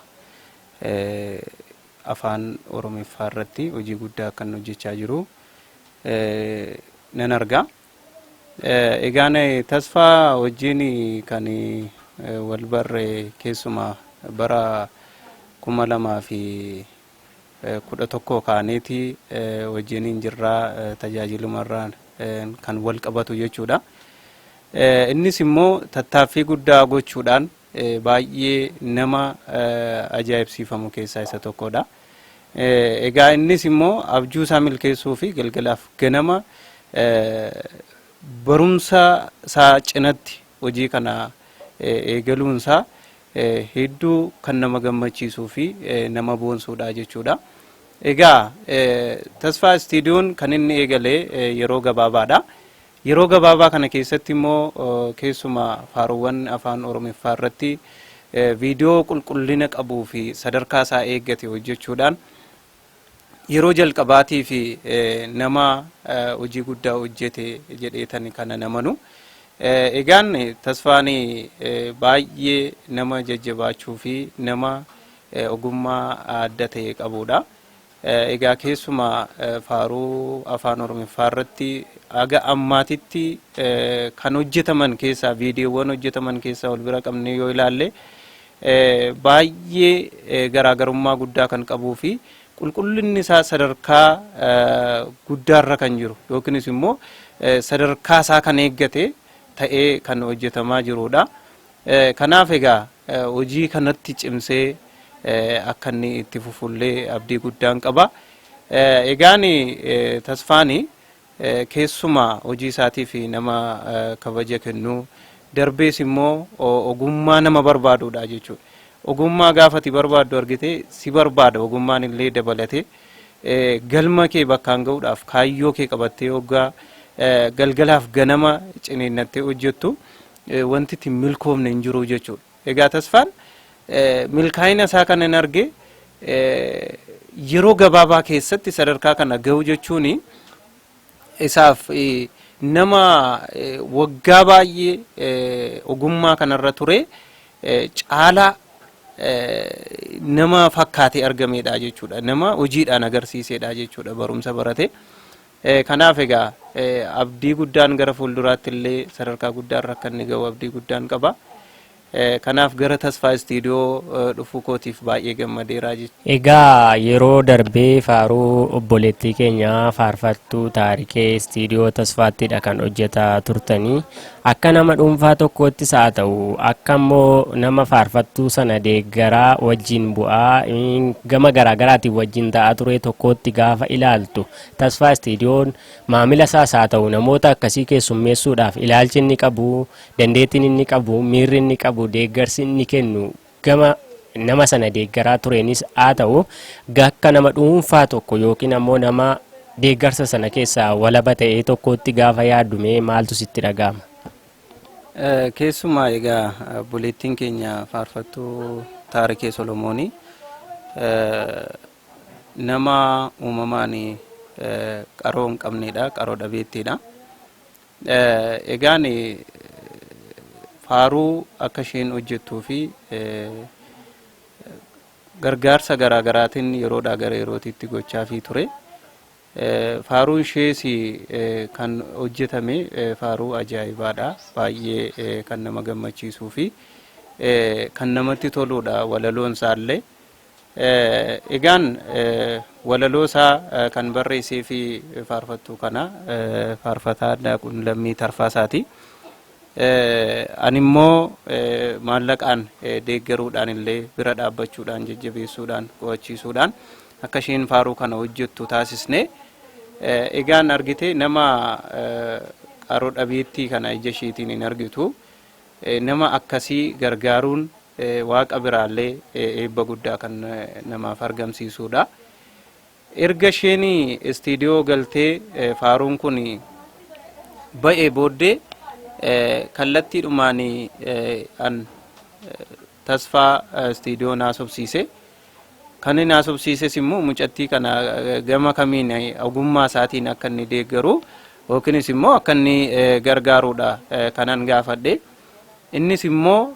afaan Oromiffaa irratti hojii guddaa kan hojjechaa jiru. nan arga. Egaan Tasfaa wajjin kan wal barre keessumaa bara 2011 kaaneeti wajjiniin jirraa, tajaajilumarraan kan wal qabatu jechuudha. Innis immoo tattaaffii guddaa gochuudhaan baay'ee nama ajaa'ibsiifamu keessaa isa tokkodha. Egaa innis immoo abjuu isaa milkeessuu fi galgalaaf ganama barumsa isaa cinatti hojii kana eegaluunsaa hedduu kan nama gammachiisuu fi nama boonsuudha jechuudha. Egaa Tasfaa Istiidiyoon kan inni eegale yeroo gabaabaadha. Yeroo gabaabaa kana keessatti immoo keessumaa faaruuwwan Afaan Oromiffaa irratti viidiyoo qulqullina qabuu fi sadarkaa isaa eeggate hojjechuudhaan yeroo jalqabaatii fi nama hojii guddaa hojjete jedheetani kana namanu. Egaan Tasfaan baay'ee nama jajjabaachuu fi nama ogummaa adda ta'e qabudha. Egaa keessumaa faaruu Afaan Oromiffaa irratti haga ammaatitti kan hojjetaman keessaa, viidiyoowwan hojjetaman keessaa wal bira qabnee yoo ilaalle, baay'ee garaagarummaa guddaa kan qabuu fi qulqullinni isaa sadarkaa guddaarra kan jiru yookiinis immoo sadarkaa isaa kan eeggate ta'ee kan hojjetamaa jirudha. Kanaaf egaa hojii kanatti cimsee akka inni itti fufullee abdii guddaan qaba. Egaan Tasfaan keessumaa hojii isaatiif nama kabaja kennu, darbees immoo ogummaa nama barbaadudha jechuudha. Ogummaa gaafati barbaaddu argite si barbaada, ogummaan illee dabalate galma kee bakkaan ga'uudhaaf kaayyoo kee qabattee hoggaa galgalaaf ganama ciniinnattee hojjettu wanti itti milkoofne hin jiru jechuudha. Egaa Tasfaan milkaa'ina isaa kan hin arge yeroo gabaabaa keessatti sadarkaa kana gahu jechuun isaaf nama waggaa baay'ee ogummaa kanarra ture caalaa nama fakkaatee argamedha jechuudha. Nama hojiidhaan agarsiisedha jechuudha barumsa barate. Kanaaf egaa abdii guddaan gara fuulduraatti illee sadarkaa guddaarra akka inni gahu abdii guddaan qaba. Kanaaf gara Tasfaa Istiidiyoo dhufuu kootiif baay'ee gammadeera jechuudha. Egaa yeroo darbee faaruu obboleettii keenya faarfattuu Taarikee Istiidiyoo Tasfaattidha kan hojjetaa turtanii. Akka nama dhuunfaa tokkoottis haa ta'u, akka immoo nama faarfattuu sana deeggaraa wajjin bu'aa gama garaagaraatiin wajjin ta'aa ture tokkootti gaafa ilaaltu, Tasfaa Istiidiyoon maamila isaas haa ta'u namoota akkasii keessummeessuudhaaf ilaalchi inni qabu, dandeettiin inni qabu, miirri inni qabu, deeggarsi inni kennu gama nama sana deeggaraa tureenis haa ta'u, akka nama dhuunfaa tokko yookiin ammoo nama deeggarsa sana keessaa walaba ta'ee tokkotti gaafa yaaddume maaltu sitti dhaga'ama? Keessumaa egaa obboleettiin keenya faarfattuu Taarikee Solomoonii nama uumamaan qaroo hin qabnedha, qaroo dhabeettiidha. Egaan faaruu akka isheen hojjettuu fi gargaarsa garaagaraatiin yeroodhaa gara yerootitti gochaafii ture. Faaruu ishees kan hojjetame faaruu ajaa'ibaadha. Baay'ee kan nama gammachiisuu fi kan namatti toludha walaloon isaallee. Egaan walaloo isaa kan barreessee fi faarfattuu kana faarfataa Daaqun Lammii Tarfaasaati. Ani immoo maallaqaan deeggaruudhaan illee bira dhaabbachuudhaan, jajjabeessuudhaan, qo'achiisuudhaan akka isheen faaruu kana hojjettu taasisne. Egaan argite nama qaroo dhabeettii kana ija isheetiin hin argitu. Nama akkasii gargaaruun Waaqa biraallee eebba guddaa kan namaaf argamsiisudha. Erga isheen istiidiyoo galtee faaruun kun ba'ee booddee kallattiidhumaan an Tasfaa Istiidiyoo naasofsiise. Kan inni haasofsiises immoo mucattii kana gama kamiin ogummaa isaatiin akka inni deeggaru yookiinis immoo akka inni gargaarudha kanan gaafadhe. Innis immoo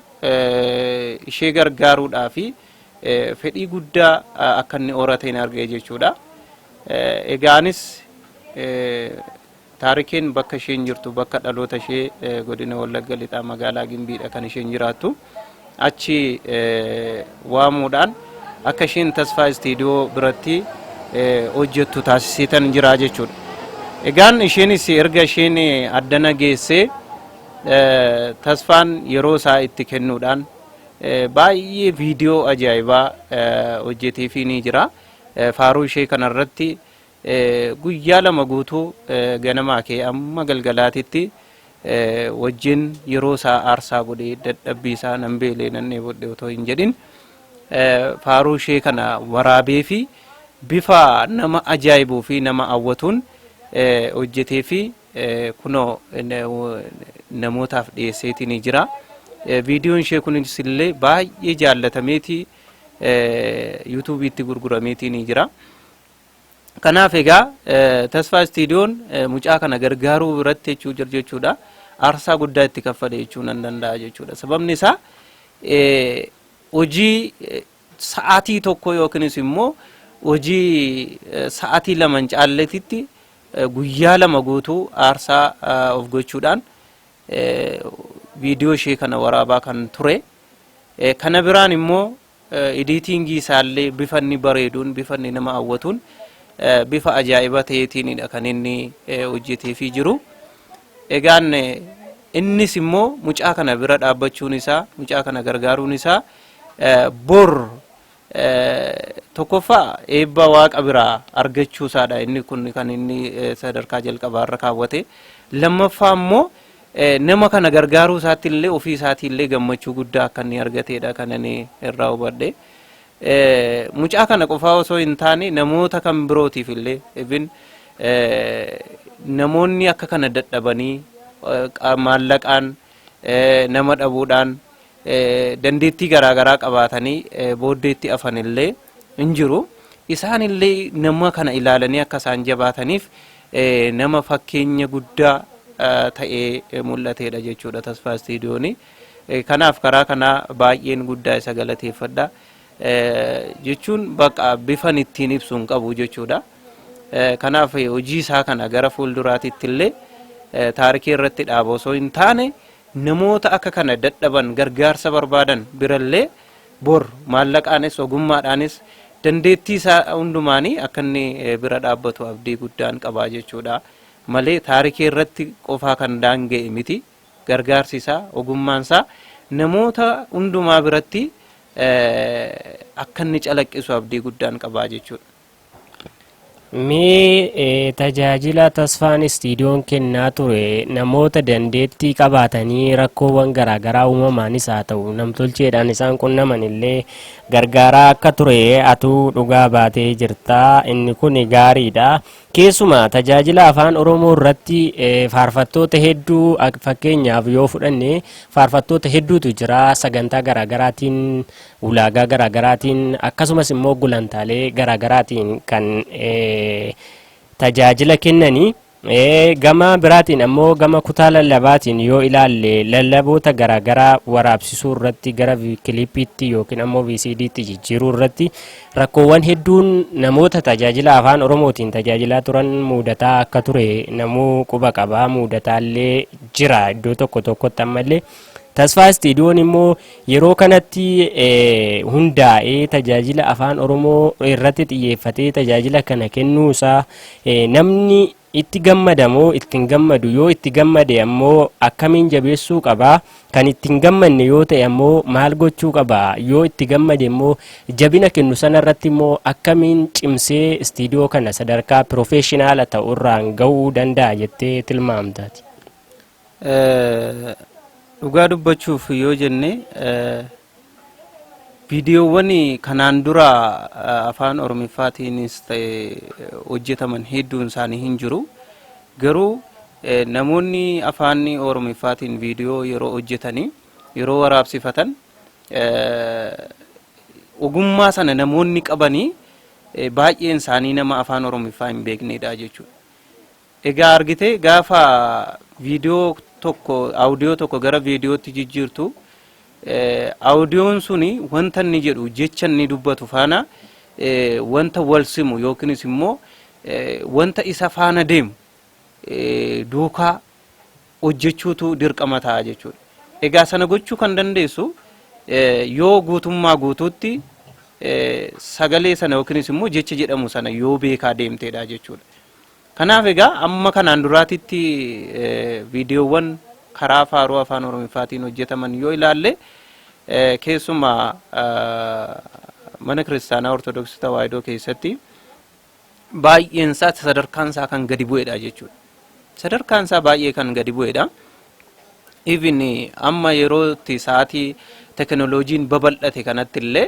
ishee gargaaruudhaa fi fedhii guddaa akka inni horate hin arge jechuudha. Egaanis Taarikeen bakka isheen jirtu, bakka dhaloota ishee, godina Wallagga Lixaa magaalaa Gimbiidha kan isheen jiraattu. Achi waamuudhaan akka isheen Tasfaa Istiidiyoo biratti hojjettu taasiseetan jira jechuudha. Egaan isheenis erga isheen addana geessee, Tasfaan yeroo isaa itti kennuudhaan baay'ee viidiyoo ajaa'ibaa hojjeteefii ni jira. Faaruu ishee kanarratti guyyaa 2 guutuu, ganamaa kee amma galgalaatitti wajjin yeroo isaa aarsaa godhee, dadhabbii isaa, nan beelee, nan dheebodhe otoo hin jedhin, faaruu ishee kana waraabee fi bifa nama ajaa'ibuu fi nama hawwatuun hojjetee fi kunoo namootaaf dhiyeesseetii ni jira. Viidiyoon ishee kunis illee baay'ee jaallatameeti yuutuubiitti gurgurameetii ni jira. Kanaaf egaa Tasfaa Istiidiyoon mucaa kana gargaaruu biratti jechuu jiru jechuudha. Aarsaa guddaa itti kaffale jechuu nan danda'a jechuudha. Sababni isaa hojii sa'aatii 1 yookiinis immoo hojii sa'aatii 2 hin caalletitti guyyaa 2 guutuu aarsaa of gochuudhaan viidiyoo ishee kana waraabaa kan ture. Kana biraan immoo editing isaallee bifa inni bareeduun, bifa inni nama hawwatuun, bifa ajaa'iba ta'eetiinidha kan inni hojjeteefii jiru. Egaan innis immoo mucaa kana bira dhaabbachuun isaa, mucaa kana gargaaruun isaa, bor tokkoffaa eebba Waaqa biraa argachuu isaadha inni kun kan inni sadarkaa jalqabaarra kaawwate. Lammaffaa immoo nama kana gargaaruu isaatti illee, ofii isaatii illee gammachuu guddaa akka inni argateedha kan ani irraa hubadhe. Mucaa kana qofaa osoo hin taane, namoota kan birootiif illee, even namoonni akka kana dadhabanii maallaqaan nama dhabuudhaan dandeettii garaagaraa qabaatanii booddeetti hafan illee hin jiru. Isaan illee nama kana ilaalanii akka isaan jabaataniif nama fakkeenya guddaa ta'ee mul'ateedha jechuudha Tasfaa Istiidiyoonii. Kanaaf karaa kanaa baay'een guddaa isa galateeffadha. Jechuun bakka bifan ittiin ibsu hin qabu jechuudha. Kanaaf hojii isaa kana gara fuulduraatitti illee taarikii irratti dhaaba osoo hin taane, namoota akka kana dadhaban, gargaarsa barbaadan birallee bor maallaqaanis, ogummaadhaanis, dandeettii isaa hundumaanii akka inni bira dhaabbatu abdii guddaan qabaa jechuudha. Malee taarikii irratti qofaa kan daanga'e miti. Gargaarsi isaa, ogummaan isaa namoota hundumaa biratti akka inni calaqqisu abdii guddaan qabaa jechuudha. Mee tajaajila Tasfaan Istiidiyoon kennaa ture, namoota dandeettii qabaatanii rakkoowwan garaagaraa uumamaanis haa ta'u namtolcheedhaan isaan qunnaman illee gargaaraa akka ture atuu dhugaa baatee jirta. Inni kun gaariidha. Keessumaa tajaajila Afaan Oromoo irratti faarfattoota hedduu, fakkeenyaaf yoo fudhanne, faarfattoota hedduutu jira, sagantaa garaagaraatiin, ulaagaa garaagaraatiin, akkasumas immoo gulantaalee garaagaraatiin kan tajaajila kennanii. Gama biraatiin ammoo gama kutaa lallabaatiin yoo ilaalle, lallaboota garaagaraa waraabsisuu irratti, gara kiliippiitti yookiin ammoo VCDtti jijjiiruu irratti rakkoowwan hedduun namoota tajaajila Afaan Oromootiin tajaajilaa turan mudataa akka ture namuu quba qabaa, mudataallee jira iddoo tokko tokkotti ammallee. Tasfaa Istiidiyoon immoo yeroo kanatti hundaa'ee tajaajila Afaan Oromoo irratti xiyyeeffatee tajaajila kana kennuu isaa namni itti gammadamoo itti hin gammadu? Yoo itti gammade ammoo akkamiin jabeessuu qabaa? Kan itti hin gammanne yoo ta'e ammoo maal gochuu qaba? Yoo itti gammade immoo jabina kennu sana irratti immoo akkamiin cimsee istiidiyoo kana sadarkaa professional ta'urraan ga'uu danda'a jettee tilmaamtaati? Dhugaa dubbachuuf yoo jenne, viidiyoowwan kanaan dura Afaan Oromiffaatiinis ta'e hojjetaman hedduun isaanii hin jiru. Garuu namoonni Afaan Oromiffaatiin viidiyoo yeroo hojjetanii, yeroo waraabsifatan, ogummaa sana namoonni qabanii baay'een isaanii nama Afaan Oromiffaa hin beeknedha jechuudha. Egaa argitee, gaafa viidiyoo tokko, audiyoo tokko gara viidiyootti jijjiirtu, audiyoon suni wanta inni jedhu, jecha inni dubbatu faana wanta wal simu yookiinis immoo wanta isa faana deemu duukaa hojjechuutu dirqama ta'a jechuudha. Egaa sana gochuu kan dandeessu yoo guutummaa guutuutti sagalee sana yookiinis immoo jecha jedhamu sana yoo beekaa deemteedha jechuudha. Kanaaf egaa amma kanaan duraatitti viidiyoowwan karaa faaruu Afaan Oromiffaatiin hojjetaman yoo ilaalle, keessumaa Mana Kiristaanaa Ortodoksii Tawaahidoo keessatti baay'een isaa sadarkaan isaa kan gadi bu'edha jechuudha. Sadarkaan isaa baay'ee kan gadi bu'edha. Even amma yeroo itti sa'aatii teknooloojiin babal'ate kanatti illee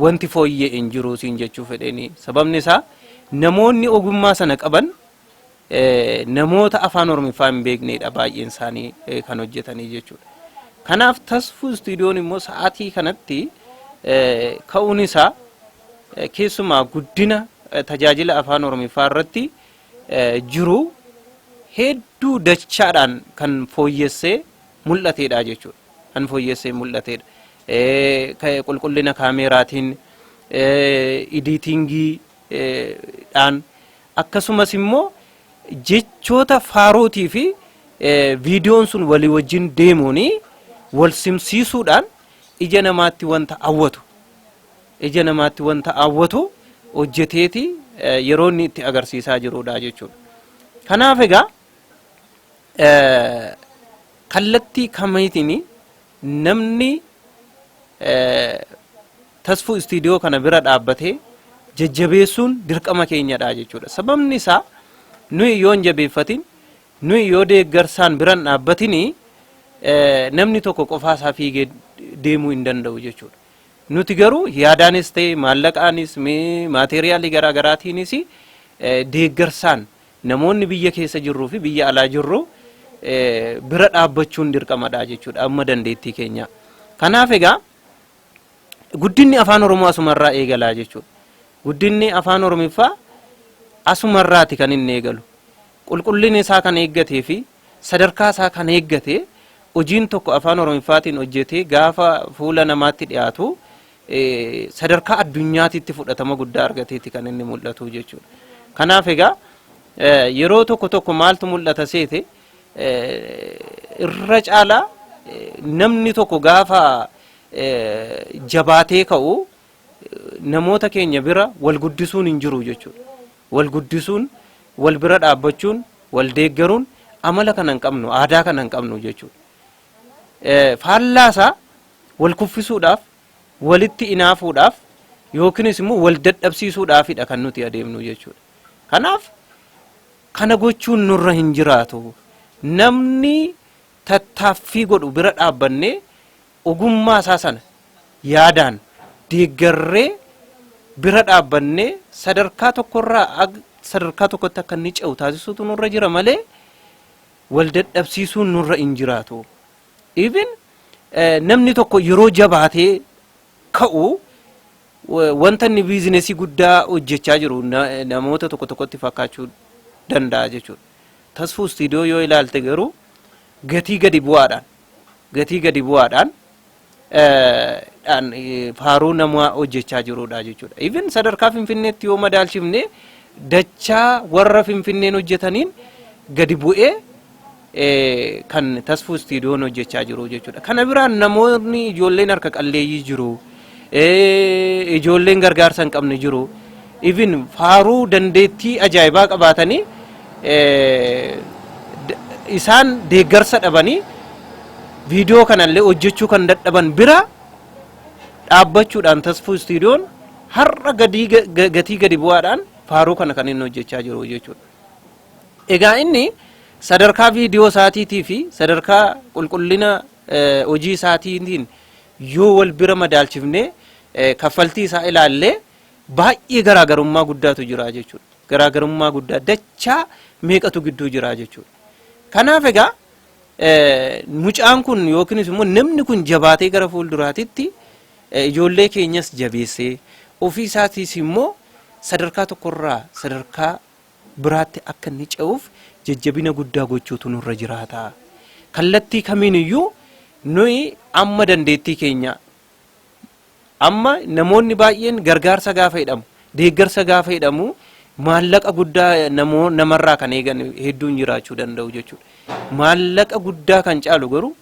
wanti fooyya'e hin jiru siin jechuu fedheeni. Sababni isaa namoonni ogummaa sana qaban namoota Afaan Oromiffaa hin beeknedha baay'een isaanii kan hojjetanii jechuudha. Kanaaf Tasfuu Istuudiyoon immoo sa'aatii kanatti ka'uun isaa keessumaa guddina tajaajila Afaan Oromiffaa irratti jiru hedduu dachaadhaan kan fooyyessee mul'atedha jechuudha. Kan fooyyessee mul'atedha. Qulqullina kaameeraatiin, editing dhaan, akkasumas immoo jechoota faaruutii fi viidiyoon sun walii wajjin deemuun wal simsiisuudhaan ija namaatti wanta hawwatu hojjeteeti yeroo inni itti agarsiisaa jirudha jechuudha. Kanaaf egaa kallattii kamiitiin namni Tasfuu Istiidiyoo kana bira dhaabbatee jajjabeessuun dirqama keenyadha jechuudha. Sababni isaa nuyi yoo hin jabeeffatin, nuyi yoo deeggarsaan biran dhaabbatini, namni tokko qofaa isaa fiigee deemuu hin danda'u jechuudha. Nuti garuu yaadaanis ta'e, maallaqaanis, maateeriyaalii garaa garaatiinis deeggarsaan namoonni biyya keessa jirruu fi biyya alaa jirru bira dhaabbachuun dirqamadha jechuudha amma dandeettii keenya. Kanaaf egaa guddinni Afaan Oromoo asumarraa eegalaa jechuudha. Guddinni Afaan Oromiffaa asumarraati kan inni eegalu. Qulqullinni isaa kan eeggatee fi sadarkaa isaa kan eeggate hojiin tokko Afaan Oromiffaatiin hojjetee gaafa fuula namaatti dhiyaatu sadarkaa addunyaatitti fudhatama guddaa argateeti kan inni mul'atu jechuudha. Kanaaf egaa yeroo tokko tokko maaltu mul'ata seete, irra caalaa namni tokko gaafa jabaatee ka'u namoota keenya bira wal guddisuun hin jiru jechuudha. Wal guddisuun, wal bira dhaabbachuun, wal deeggaruun amala kana hin qabnu, aadaa kana hin qabnu jechuudha. Faallaasaa wal kuffisuudhaaf, walitti inaafuudhaaf yookiinis immoo wal dadhabsiisuudhaafidha kan nuti adeemnu jechuudha. Kanaaf kana gochuun nurra hin jiraatu. Namni tattaaffii godhu bira dhaabbannee ogummaa isaa sana yaadaan deeggarree bira dhaabbannee sadarkaa tokkorraa sadarkaa tokkotti akka inni ce'u taasisuutu nurra jira malee wal dadhabsiisuun nurra hin jiraatu. Even namni tokko yeroo jabaatee ka'u wanta inni biizinesii guddaa hojjechaa jiru namoota tokko tokkotti fakkaachuu danda'a jechuudha. Tasfuu Istiidiyoo yoo ilaalte garuu gatii gadi bu'aadhaan faaruu nama hojjechaa jirudha jechuudha. Even sadarkaa Finfinneetti yoo madaalchifne dachaa warra Finfinneen hojjetaniin gadi bu'ee kan Tasfuu Istiidiyoon hojjechaa jiru jechuudha. Kana biraan namoonni ijoolleen harka qalleeyyii jiru. Ijoolleen gargaarsa hin qabne jiru. Even faaruu dandeettii ajaa'ibaa qabaatanii isaan deeggarsa dhabanii viidiyoo kanallee hojjechuu kan dadhaban bira dhaabbachuudhaan Tasfuu Istiidiyoon har'a gatii gadi bu'aadhaan faaruu kana kan inni hojjechaa jiru jechuudha. Egaa inni sadarkaa viidiyoo isaatiitii fi sadarkaa qulqullina hojii isaatiitiin yoo wal bira madaalchifnee kaffaltii isaa ilaallee baay'ee garaagarummaa guddaatu jira jechuudha. Garaagarummaa guddaa dachaa meeqatu gidduu jira jechuudha. Kanaaf egaa mucaan kun yookiinis immoo namni kun jabaatee gara fuulduraatitti ijoollee keenyas jabeessee ofii isaatiis immoo sadarkaa tokkorraa sadarkaa biraatti akka inni ce'uuf jajjabina guddaa gochuutu nurra jiraata. Kallattii kamiin iyyuu nuyi amma dandeettii keenya, amma namoonni baay'een gargaarsa gaafa jedhamu, deeggarsa gaafa jedhamu Maallaqa guddaa namarraa kan eegan hedduun jiraachuu danda'u jechuudha. Maallaqa guddaa kan caalu garuu,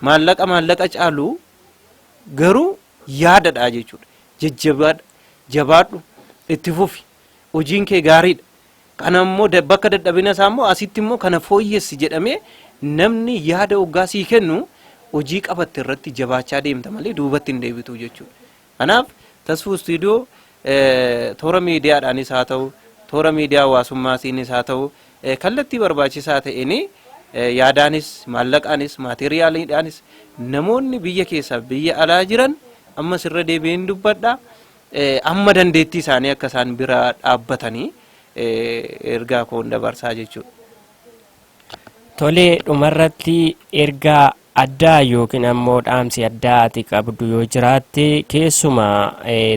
maallaqa caalu garuu yaadadha jechuudha. Jajjabaadha, jabaadhu, itti fufi, hojiin kee gaariidha. Kana immoo bakka dadhabina isaa immoo asitti immoo kana fooyyessi jedhamee namni yaada hoggaa sii kennu, hojii qabatte irratti jabaachaa deemta malee duubatti hin deebitu jechuudha. Kanaaf Tasfuu Istuudiyoo toora miidiyaadhaanis haa ta'u, toora miidiyaa hawaasummaatiinis haa ta'u, kallattii barbaachisaa ta'een yaadaanis, maallaqaanis, maateriyaaliidhaanis namoonni biyya keessaa biyya alaa jiran, ammas irra deebi'een dubbadha, amma dandeettii isaanii akka isaan bira dhaabbatanii ergaa koon dabarsaa jechuudha. Tolee, dhumarratti ergaa addaa yookiin ammoo dhaamsi addaa ati qabdu yoo jiraatte, keessumaa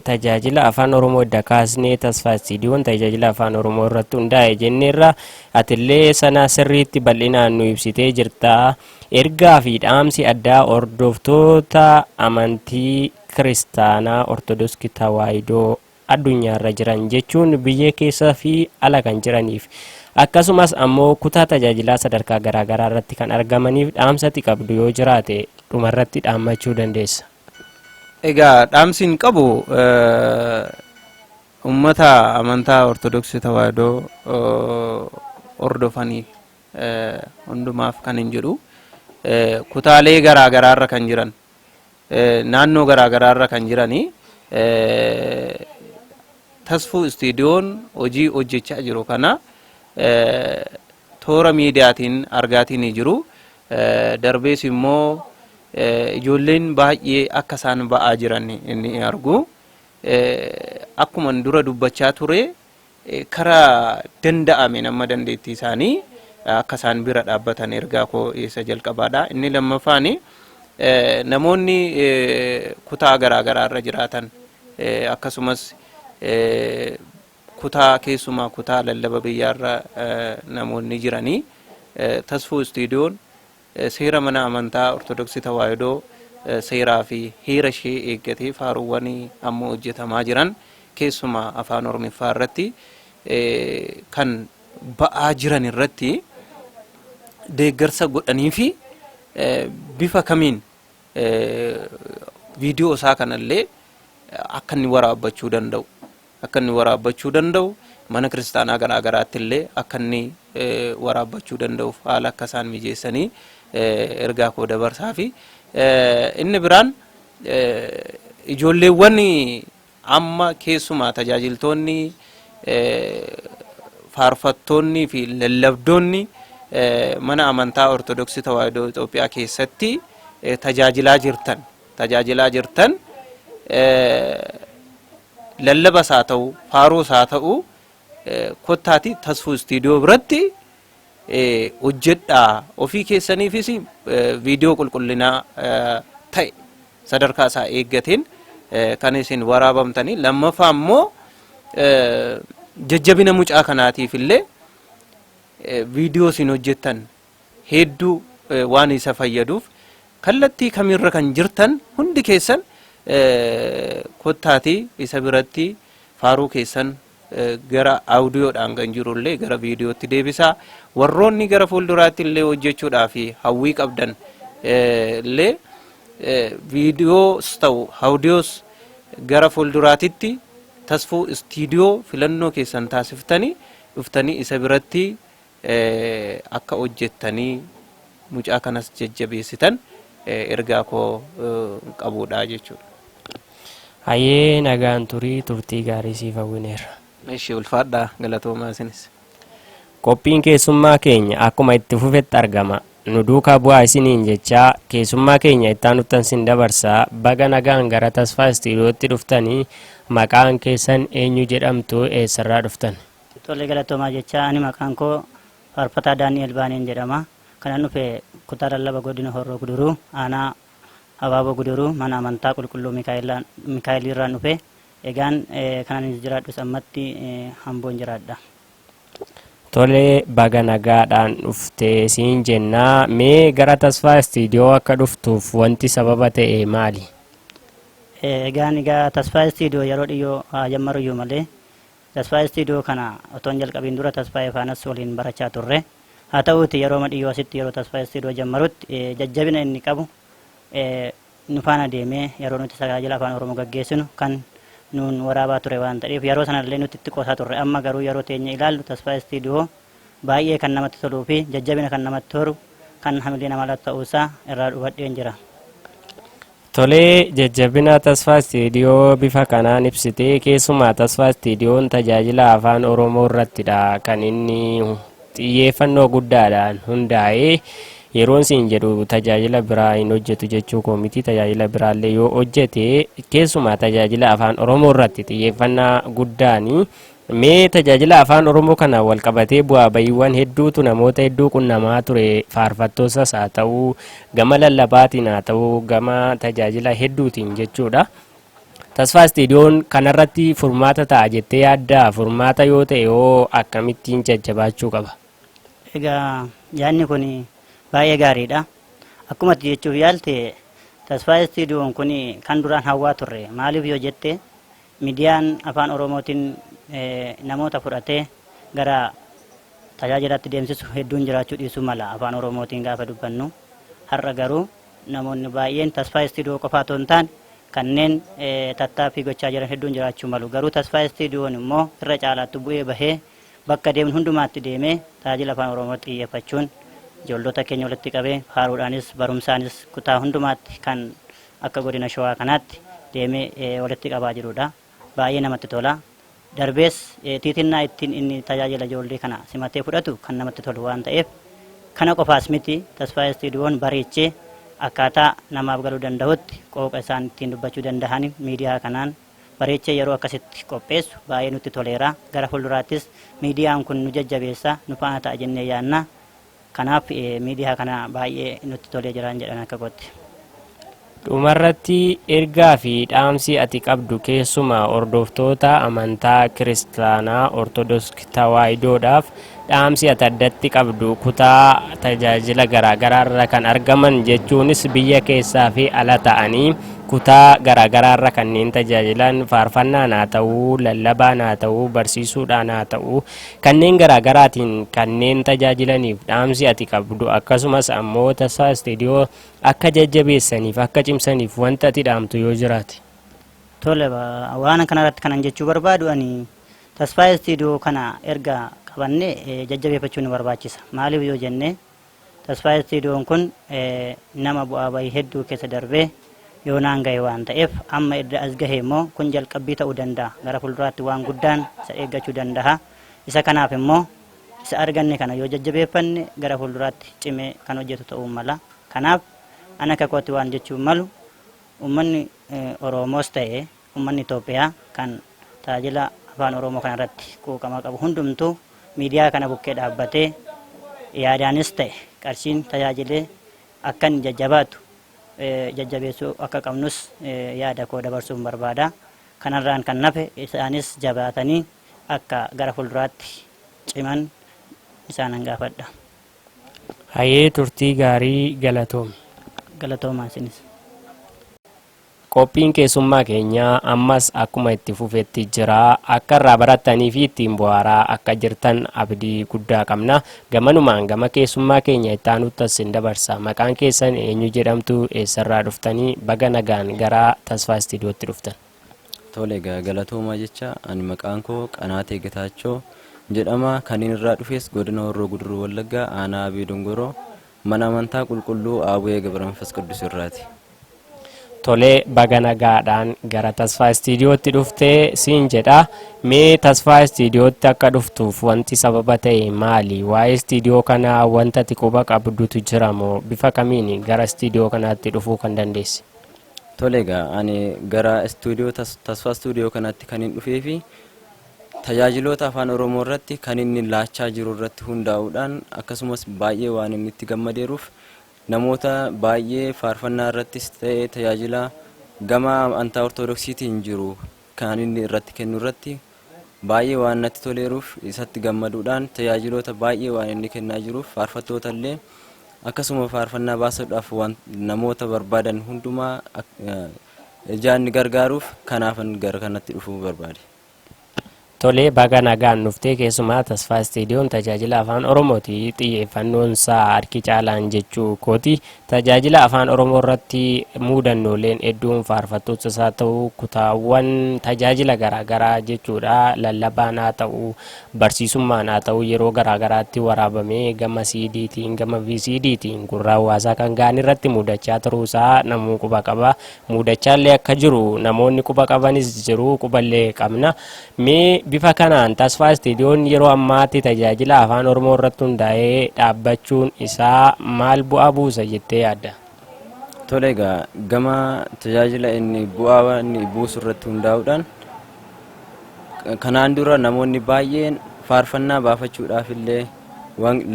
tajaajila Afaan Oromoo edda kaasnee, Tasfaa Istiidiyoon tajaajila Afaan Oromoo irratti hundaa'e jenneerra, atillee sana sirriitti bal'inaan nu ibsitee jirta. Ergaa fi dhaamsi addaa hordoftoota amantii Kiristaanaa Ortodoksii Tawaahidoo addunyaarra jiran, jechuun biyya keessa fi ala kan jiraniif, akkasumas ammoo kutaa tajaajilaa sadarkaa garaagaraa irratti kan argamaniif dhaamsati qabdu yoo jiraate dhumarratti dhaammachuu dandeessa. Egaa dhaamsiin qabu uummata amantaa Ortodoksii Tawaahidoo hordofanii hundumaaf kan hin jedhu, kutaalee garaagaraarra kan jiran, naannoo garaagaraarra kan jiranii, Tasfuu Istiidiyoon hojii hojjechaa jiru kana toora miidiyaatiin argaatiin jiru. Darbees immoo ijoolleen baay'ee akka isaan ba'aa jiran ni argu. Akkuma dura dubbachaa ture, karaa danda'ame nama dandeettii isaanii akka isaan bira dhaabbatan ergaa koo isa jalqabaadha. Inni lammaffaan, namoonni kutaa garaagaraa irra jiraatan, akkasumas kutaa, keessumaa kutaa lallaba biyyaarra namoonni jiranii, Tasfuu Istiidiyoon seera mana amantaa Ortodoksii Tawaahidoo, seeraa fi heera ishee eeggatee faaruuwwan amma hojjetamaa jiran, keessumaa Afaan Oromiffaa irratti kan ba'aa jiran irratti deeggarsa godhanii fi bifa kamiin viidiyoo isaa kanallee akka inni waraabbachuu danda'u, mana kiristaanaa garaa garaatti illee akka inni waraabbachuu danda'uuf haala akka isaan mijeessanii ergaa koo dabarsaa fi inni biraan, ijoolleewwan amma keessumaa tajaajiltoonni, faarfattoonni fi lallabdoonni mana amantaa Ortodoksii Tawaahidoo Itoophiyaa keessatti tajaajilaa jirtan, lallabas haa ta'u, faaruus haa ta'u, kottaati Tasfuu Istiidiyoo biratti hojjedhaa. Ofii keessaniifis viidiyoo qulqullinaa ta'e sadarkaa isaa eeggateen kan isin waraabamtanii, lammaffaa immoo jajjabina mucaa kanaatiif illee viidiyoo isin hojjettan hedduu waan isa fayyaduuf, kallattii kamirra kan jirtan hundi keessan kottaatii isa biratti faaruu keessan gara audiyoodhaan kan jirullee gara viidiyootti deebisaa. Warroonni gara fuulduraatti illee hojjechuudhaaf hawwii qabdan illee, viidiyoos ta'u audiyoos, gara fuulduraatitti Tasfuu Istiidiyoo filannoo keessan taasiftanii dhuftanii isa biratti akka hojjettanii mucaa kanas jajjabeessitan ergaa koo qabudha jechuudha. Hayyee, nagaan turii, turtii gaarii siif hawwineerra. Ishee ulfaadhaa, galatoomaa isinis. Qophiin keessummaa keenya akkuma itti fufetti argama. Nu duukaa bu'aa isiniin jechaa, keessummaa keenya itti aanuttan sin dabarsaa. Baga nagaan gara Tasfaa Istiidiyootti dhuftanii. Maqaan keessan eenyu jedhamtu? Eessarraa dhuftan? Tole, galatoomaa jecha, ani maqaan koo Faarfataa Daani'el Baaneen jedhama. Kanan dhufe kutaa lallaba godina Horroo Guduruu, aanaa Abaaboo Guduruu, mana amantaa Qulqulluu Mikaa'eliirraan dhufe. Egaan kanan jiraadhus ammatti Hamboon jiraadha. Tole, baga nagaadhaan dhuftee siin jennaa. Mee gara Tasfaa Istiidiyoo akka dhuftuuf wanti sababa ta'e maali? Egaan egaa Tasfaa Istiidiyoo yeroo dhiyyoo haa jammaruyyuu malee Tasfaa Istiidiyoo kana otoo hin jalqabiin dura Tasfaayee faanas waliin barachaa turre. Haa ta'uuti yeroo dhiyyoo asitti yeroo Tasfaa Istiidiyoo jammarutti jajjabina inni qabu nu faana deemee yeroo nuti tajaajila afaan Oromoo gaggeessinu kan nuun waraabaa ture waan ta'eef yeroo sanallee nuti itti qoosaa turre. Amma garuu yeroo teenya ilaallu Tasfaa Istiidiyoo baay'ee kan namatti toluu fi jajjabina kan namatti horu kan hamilee nama laatu ta'uusaa irraa hubadheen jira. Tolee, jajjabina Tasfaa Istiidiyoo bifa kanaan ibsitee, keessumaa Tasfaa Istiidiyoon tajaajila afaan Oromoo irrattidha kan inni xiyyeeffannoo guddaadhaan hundaa'ee. Yeroon siin jedhu tajaajila biraa hin hojjetu jechuu koo miti, tajaajila biraallee yoo hojjete keessumaa tajaajila afaan Oromoo irratti xiyyeeffannaa guddaani. Mee tajaajila afaan Oromoo kana wal qabatee bu'aa bahiiwwan hedduutu namoota hedduu qunnamaa ture, faarfattootas haa ta'uu, gama lallabaatiin haa ta'uu, gama tajaajila hedduutiin jechuudha. Tasfaa Istiidiyoon kanarratti furmaata ta'a jettee yaaddaa? Furmaata yoo ta'e hoo akkamittiin jajjabaachuu qaba? Egaa yaadni kun baay'ee gaariidha. Akkuma ati jechuuf yaalte Tasfaa Istiidiyoon kun kan duraan hawwaa turre, maaliif yoo jette miidiyaan afaan Oromootiin namoota fudhatee gara tajaajilaatti deemsisu hedduun jiraachuu dhiisuu mala afaan Oromootiin gaafa dubbannu. Har'a garuu namoonni baay'een Tasfaa Istiidiyoo qofaa otoo hin taane kanneen tattaaffii gochaa jiran hedduun jiraachuu malu. Garuu Tasfaa Istiidiyoon immoo irra caalaatti bu'ee bahee bakka deemnu hundumaatti deemee tajaajila afaan Oromootti xiyyeeffachuun ijoollota keenya walitti qabee faaruudhaanis barumsaanis kutaa hundumaatti kan akka godina Shawaa kanaatti deemee walitti qabaa jirudha. Baay'ee namatti tola. Darbees tiitinnaa ittiin inni tajaajila ijoollee kana simatee fudhatu kan namatti tolu waan ta'eef, kana qofaas miti, Tasfaa Istiidiyoon bareechee akkaataa namaaf galuu danda'utti qooqa isaan ittiin dubbachuu danda'an miidiyaa kanaan bareechee yeroo akkasitti qopheessu baay'ee nutti toleera. Gara fuulduraattis miidiyaan kun nu jajjabeessa, nu faana ta'a jennee yaadna. Kanaaf miidiyaa kana baay'ee nutti tolee jiraan jedhan akka kootti. Dhumarratti ergaa fi dhaamsi ati qabdu keessumaa hordoftoota amantaa kiristaanaa Ortodoksii Tawaahidoodhaaf dhaamsi ati addatti qabdu, kutaa tajaajila garaagaraarra kan argaman jechuunis biyya keessaa fi ala ta'anii kutaa garaagaraarra kanneen tajaajilan, faarfannaan haa ta'uu, lallabaan haa ta'uu, barsiisuudhaan haa ta'uu, kanneen garaagaraatiin kanneen tajaajilaniif dhaamsi ati qabdu, akkasumas ammoo Tasfaa Istiidiyoo akka jajjabeessaniif akka cimsaniif wanta ati dhaamtu yoo jiraate. Tole, waan kanarratti kanan jechuu barbaadu, ani Tasfaa Istiidiyoo kana erga qabanne jajjabeeffachuu nu barbaachisa. Maaliif yoo jenne Tasfaa Istiidiyoon kun nama bu'aa bahii hedduu keessa darbee yoo naan gahe waan ta'eef, amma erga as gahe immoo kun jalqabbii ta'uu danda'a. Gara fuulduraatti waan guddaan isa eeggachuu danda'a. Isa kanaaf immoo isa arganne kana yoo jajjabeeffanne gara fuulduraatti cimee kan hojjetu ta'uu mala. Kanaaf ana akka kootti waan jechuun malu, uummanni Oromoos ta'e uummanni Itoophiyaa kan tajaajila afaan Oromoo kanarratti quuqama qabu hundumtuu miidiyaa kana bukkee dhaabbatee yaadaanis ta'e qarshiin tajaajilee akka inni jajjabaatu jajjabeessuu akka qabnus yaada koo dabarsuun barbaada. Kanarraan kan nafe isaanis jabaatanii akka gara fuulduraatti ciman isaanan gaafadha. Hayee, turtii gaarii, galatoomi. Galatoomaa isinis. Qophiin keessummaa keenyaa ammas akkuma itti fufetti jira. Akka irraa barattanii fi ittiin bohaaraa akka jirtan abdii guddaa qabna. Gamanumaan gama keessummaa keenya itti aanutti as isin dabarsa. Maqaan keessan eenyu jedhamtu? Eessarraa dhuftanii? Baga nagaan gara Tasfaa Istiidiyootti dhuftan. Tole egaa, galatoomaa jecha. Ani maqaan koo Qanaatee Getaachoo jedhama. Kan inni irraa dhufes godina Horroo Guduruu Wallaggaa, aanaa Abee Dongoroo, mana amantaa qulqulluu Abu'ee Gabra Manfas Qidduus irraati. Tolee, baga nagaadhaan gara Tasfaa Istiidiyootti dhuftee siin jedha. Mee Tasfaa Istiidiyootti akka dhuftuuf wanti sababa ta'e maali? Waa'ee istiidiyoo kanaa wanta ati quba qabdutu jira moo bifa kamiin gara istiidiyoo kanaatti dhufuu kan dandeesse? Tole egaa, ani gara istuudiyoo Tasfaa Istuudiyoo kanatti kan hin dhufee fi tajaajiloota afaan Oromoo irratti kan inni laachaa jiru irratti hundaa'uudhaan, akkasumas baay'ee waan inni itti gammadeeruuf, namoota baay'ee faarfannaa irrattis ta'e tajaajila gama amantaa Ortodoksiitiin jiru kan inni irratti kennu irratti baay'ee waan natti toleeruuf, isatti gammaduudhaan tajaajiloota baay'ee waan inni kennaa jiruuf, faarfattoota illee akkasuma faarfannaa baasuudhaaf waan namoota barbaadan hundumaa ijaan ni gargaaruuf, kanaafan gara kanatti dhufuu barbaade. Tolee, baga nagaan dhuftee. Keessumaa Tasfaa Istiidiyoon tajaajila afaan Oromooti xiyyeeffannoon isaa harki caalaan jechuu kooti. Tajaajila afaan Oromoo irratti muudannooleen hedduun faarfattoota isaa ta'u, kutaawwan tajaajila garaagaraa jechuudha, lallabaan haa ta'u, barsiisummaan haa ta'u, yeroo garaagaraatti waraabamee gama CDtiin, gama VCDtiin gurra hawaasaa kan ga'an irratti mudachaa turuusaa namuu quba qaba. Mudachaallee akka jiru namoonni quba qabanis jiru, quballee qabna. Mee bifa kanaan Tasfaa Istiidiyoon yeroo ammaatti tajaajila afaan Oromoo irratti hundaa'ee dhaabbachuun isaa maal bu'aa buusa jettee yaadda? Tole, egaa gama tajaajila inni bu'aa inni buusu irratti hundaa'uudhaan, kanaan dura namoonni baay'een faarfannaa baafachuudhaaf illee,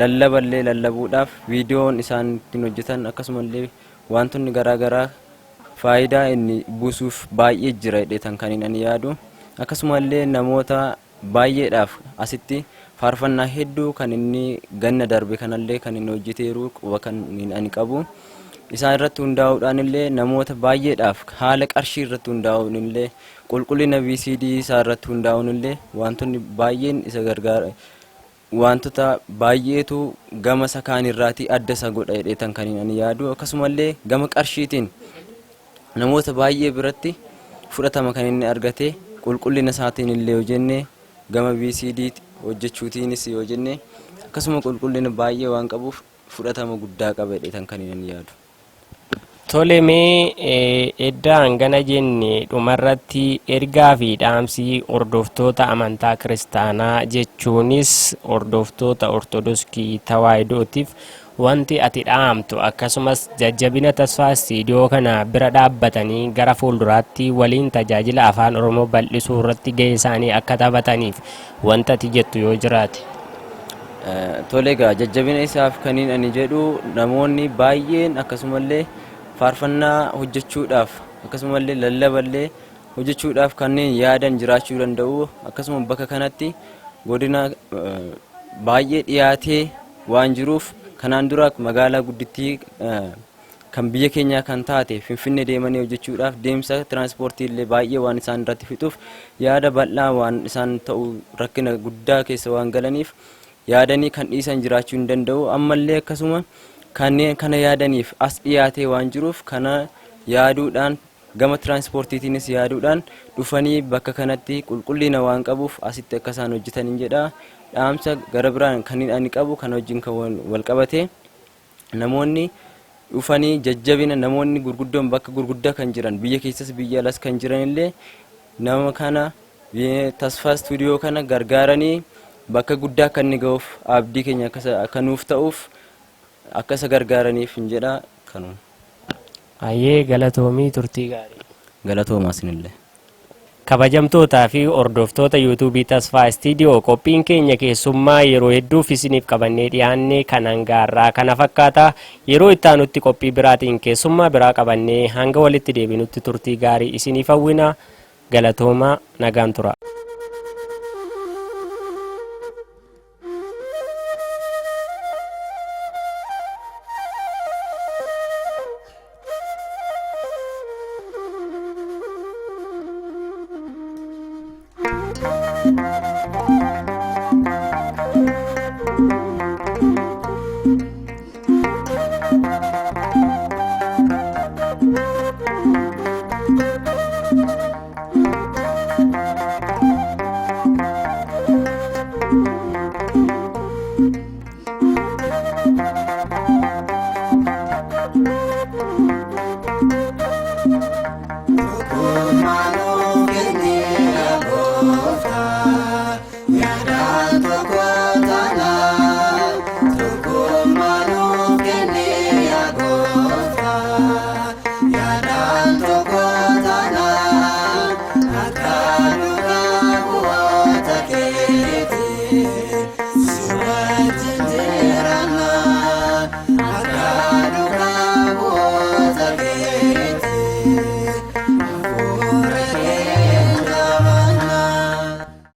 lallaballee lallabuudhaaf viidiyoon isaan ittiin hojjetan, akkasumallee wantoonni garaagaraa faayidaa inni buusuuf baay'ee jira jedheetan kan inni yaadu. Akkasumallee namoota baay'eedhaaf asitti faarfannaa hedduu kan inni ganna darbe kanallee kan inni hojjeteeru quba kan ani qabu. Isaan irratti hundaa'uudhaan illee, namoota baay'eedhaaf haala qarshii irratti hundaa'uun illee, qulqullina VCD isaa irratti hundaa'uun illee, wantoonni baay'een isa gargaara, wantoota baay'eetu gama isa kaan irraatii adda isa godha jedheetan kan ani yaadu. Akkasumallee gama qarshiitiin namoota baay'ee biratti fudhatama kan inni argate, qulqullina isaatiin illee yoo jenne, gama VCD hojjechuutiinis yoo jenne, akkasuma qulqullina baay'ee waan qabuuf fudhatama guddaa qaba jedheetan kan inni yaadu. Tole, mee edda hangana jenne, dhumarratti ergaa fi dhaamsi hordoftoota amantaa kiristaanaa, jechuunis hordoftoota Ortodoksii Tawaahidootiif wanti ati dhaamtu, akkasumas jajjabina Tasfaa Istiidiyoo kana bira dhaabbatanii gara fuulduraatti waliin tajaajila afaan Oromoo bal'isuu irratti gahee isaanii akka taphataniif wanta ati jettu yoo jiraate. Tole, egaa jajjabina isaaf kaniin ani jedhu, namoonni baay'een akkasumallee faarfannaa hojjechuudhaaf, akkasumallee lallaballee hojjechuudhaaf kanneen yaadan jiraachuu danda'u. Akkasuma bakka kanatti godina baay'ee dhiyaatee waan jiruuf, kanaan dura magaalaa guddittii kan biyya keenyaa kan taate Finfinnee deemanii hojjechuudhaaf deemsa tiraanspoortii illee baay'ee waan isaan irratti fixuuf, yaada bal'aa waan isaan ta'u, rakkina guddaa keessa waan galaniif yaadanii kan dhiisan jiraachuu hin danda'u. Ammallee akkasuma kanneen kana yaadaniif as dhiyaatee waan jiruuf, kana yaaduudhaan, gama tiraanspoortiitiinis yaaduudhaan dhufanii bakka kanatti qulqullina waan qabuuf asitti akka isaan hojjetan jedha. Dhaamsa gara biraan kan ani qabu, kana wajjin kan wal qabate, namoonni dhufanii jajjabina, namoonni gurguddoon bakka gurguddaa kan jiran, biyya keessas biyya alas kan jiran illee, nama kana, Tasfaa Istuudiyoo kana gargaaranii bakka guddaa akka inni ga'uuf, abdii keenya akka nuuf ta'uuf akka isa gargaaraniif hin jedha kanuma. Hayyee, galatoomii, turtii gaarii. Galatoomaa isinillee. Kabajamtootaa fi hordoftoota yuutuubii Tasfaa Istiidiyoo, qophiin keenya keessummaa yeroo hedduuf isiniif qabannee dhiyaanne kan hangaarraa kana fakkaata. Yeroo itti aanutti qophii biraatiin keessummaa biraa qabannee hanga walitti deebinutti turtii gaarii isiniif hawwina. Galatoomaa, nagaan tura.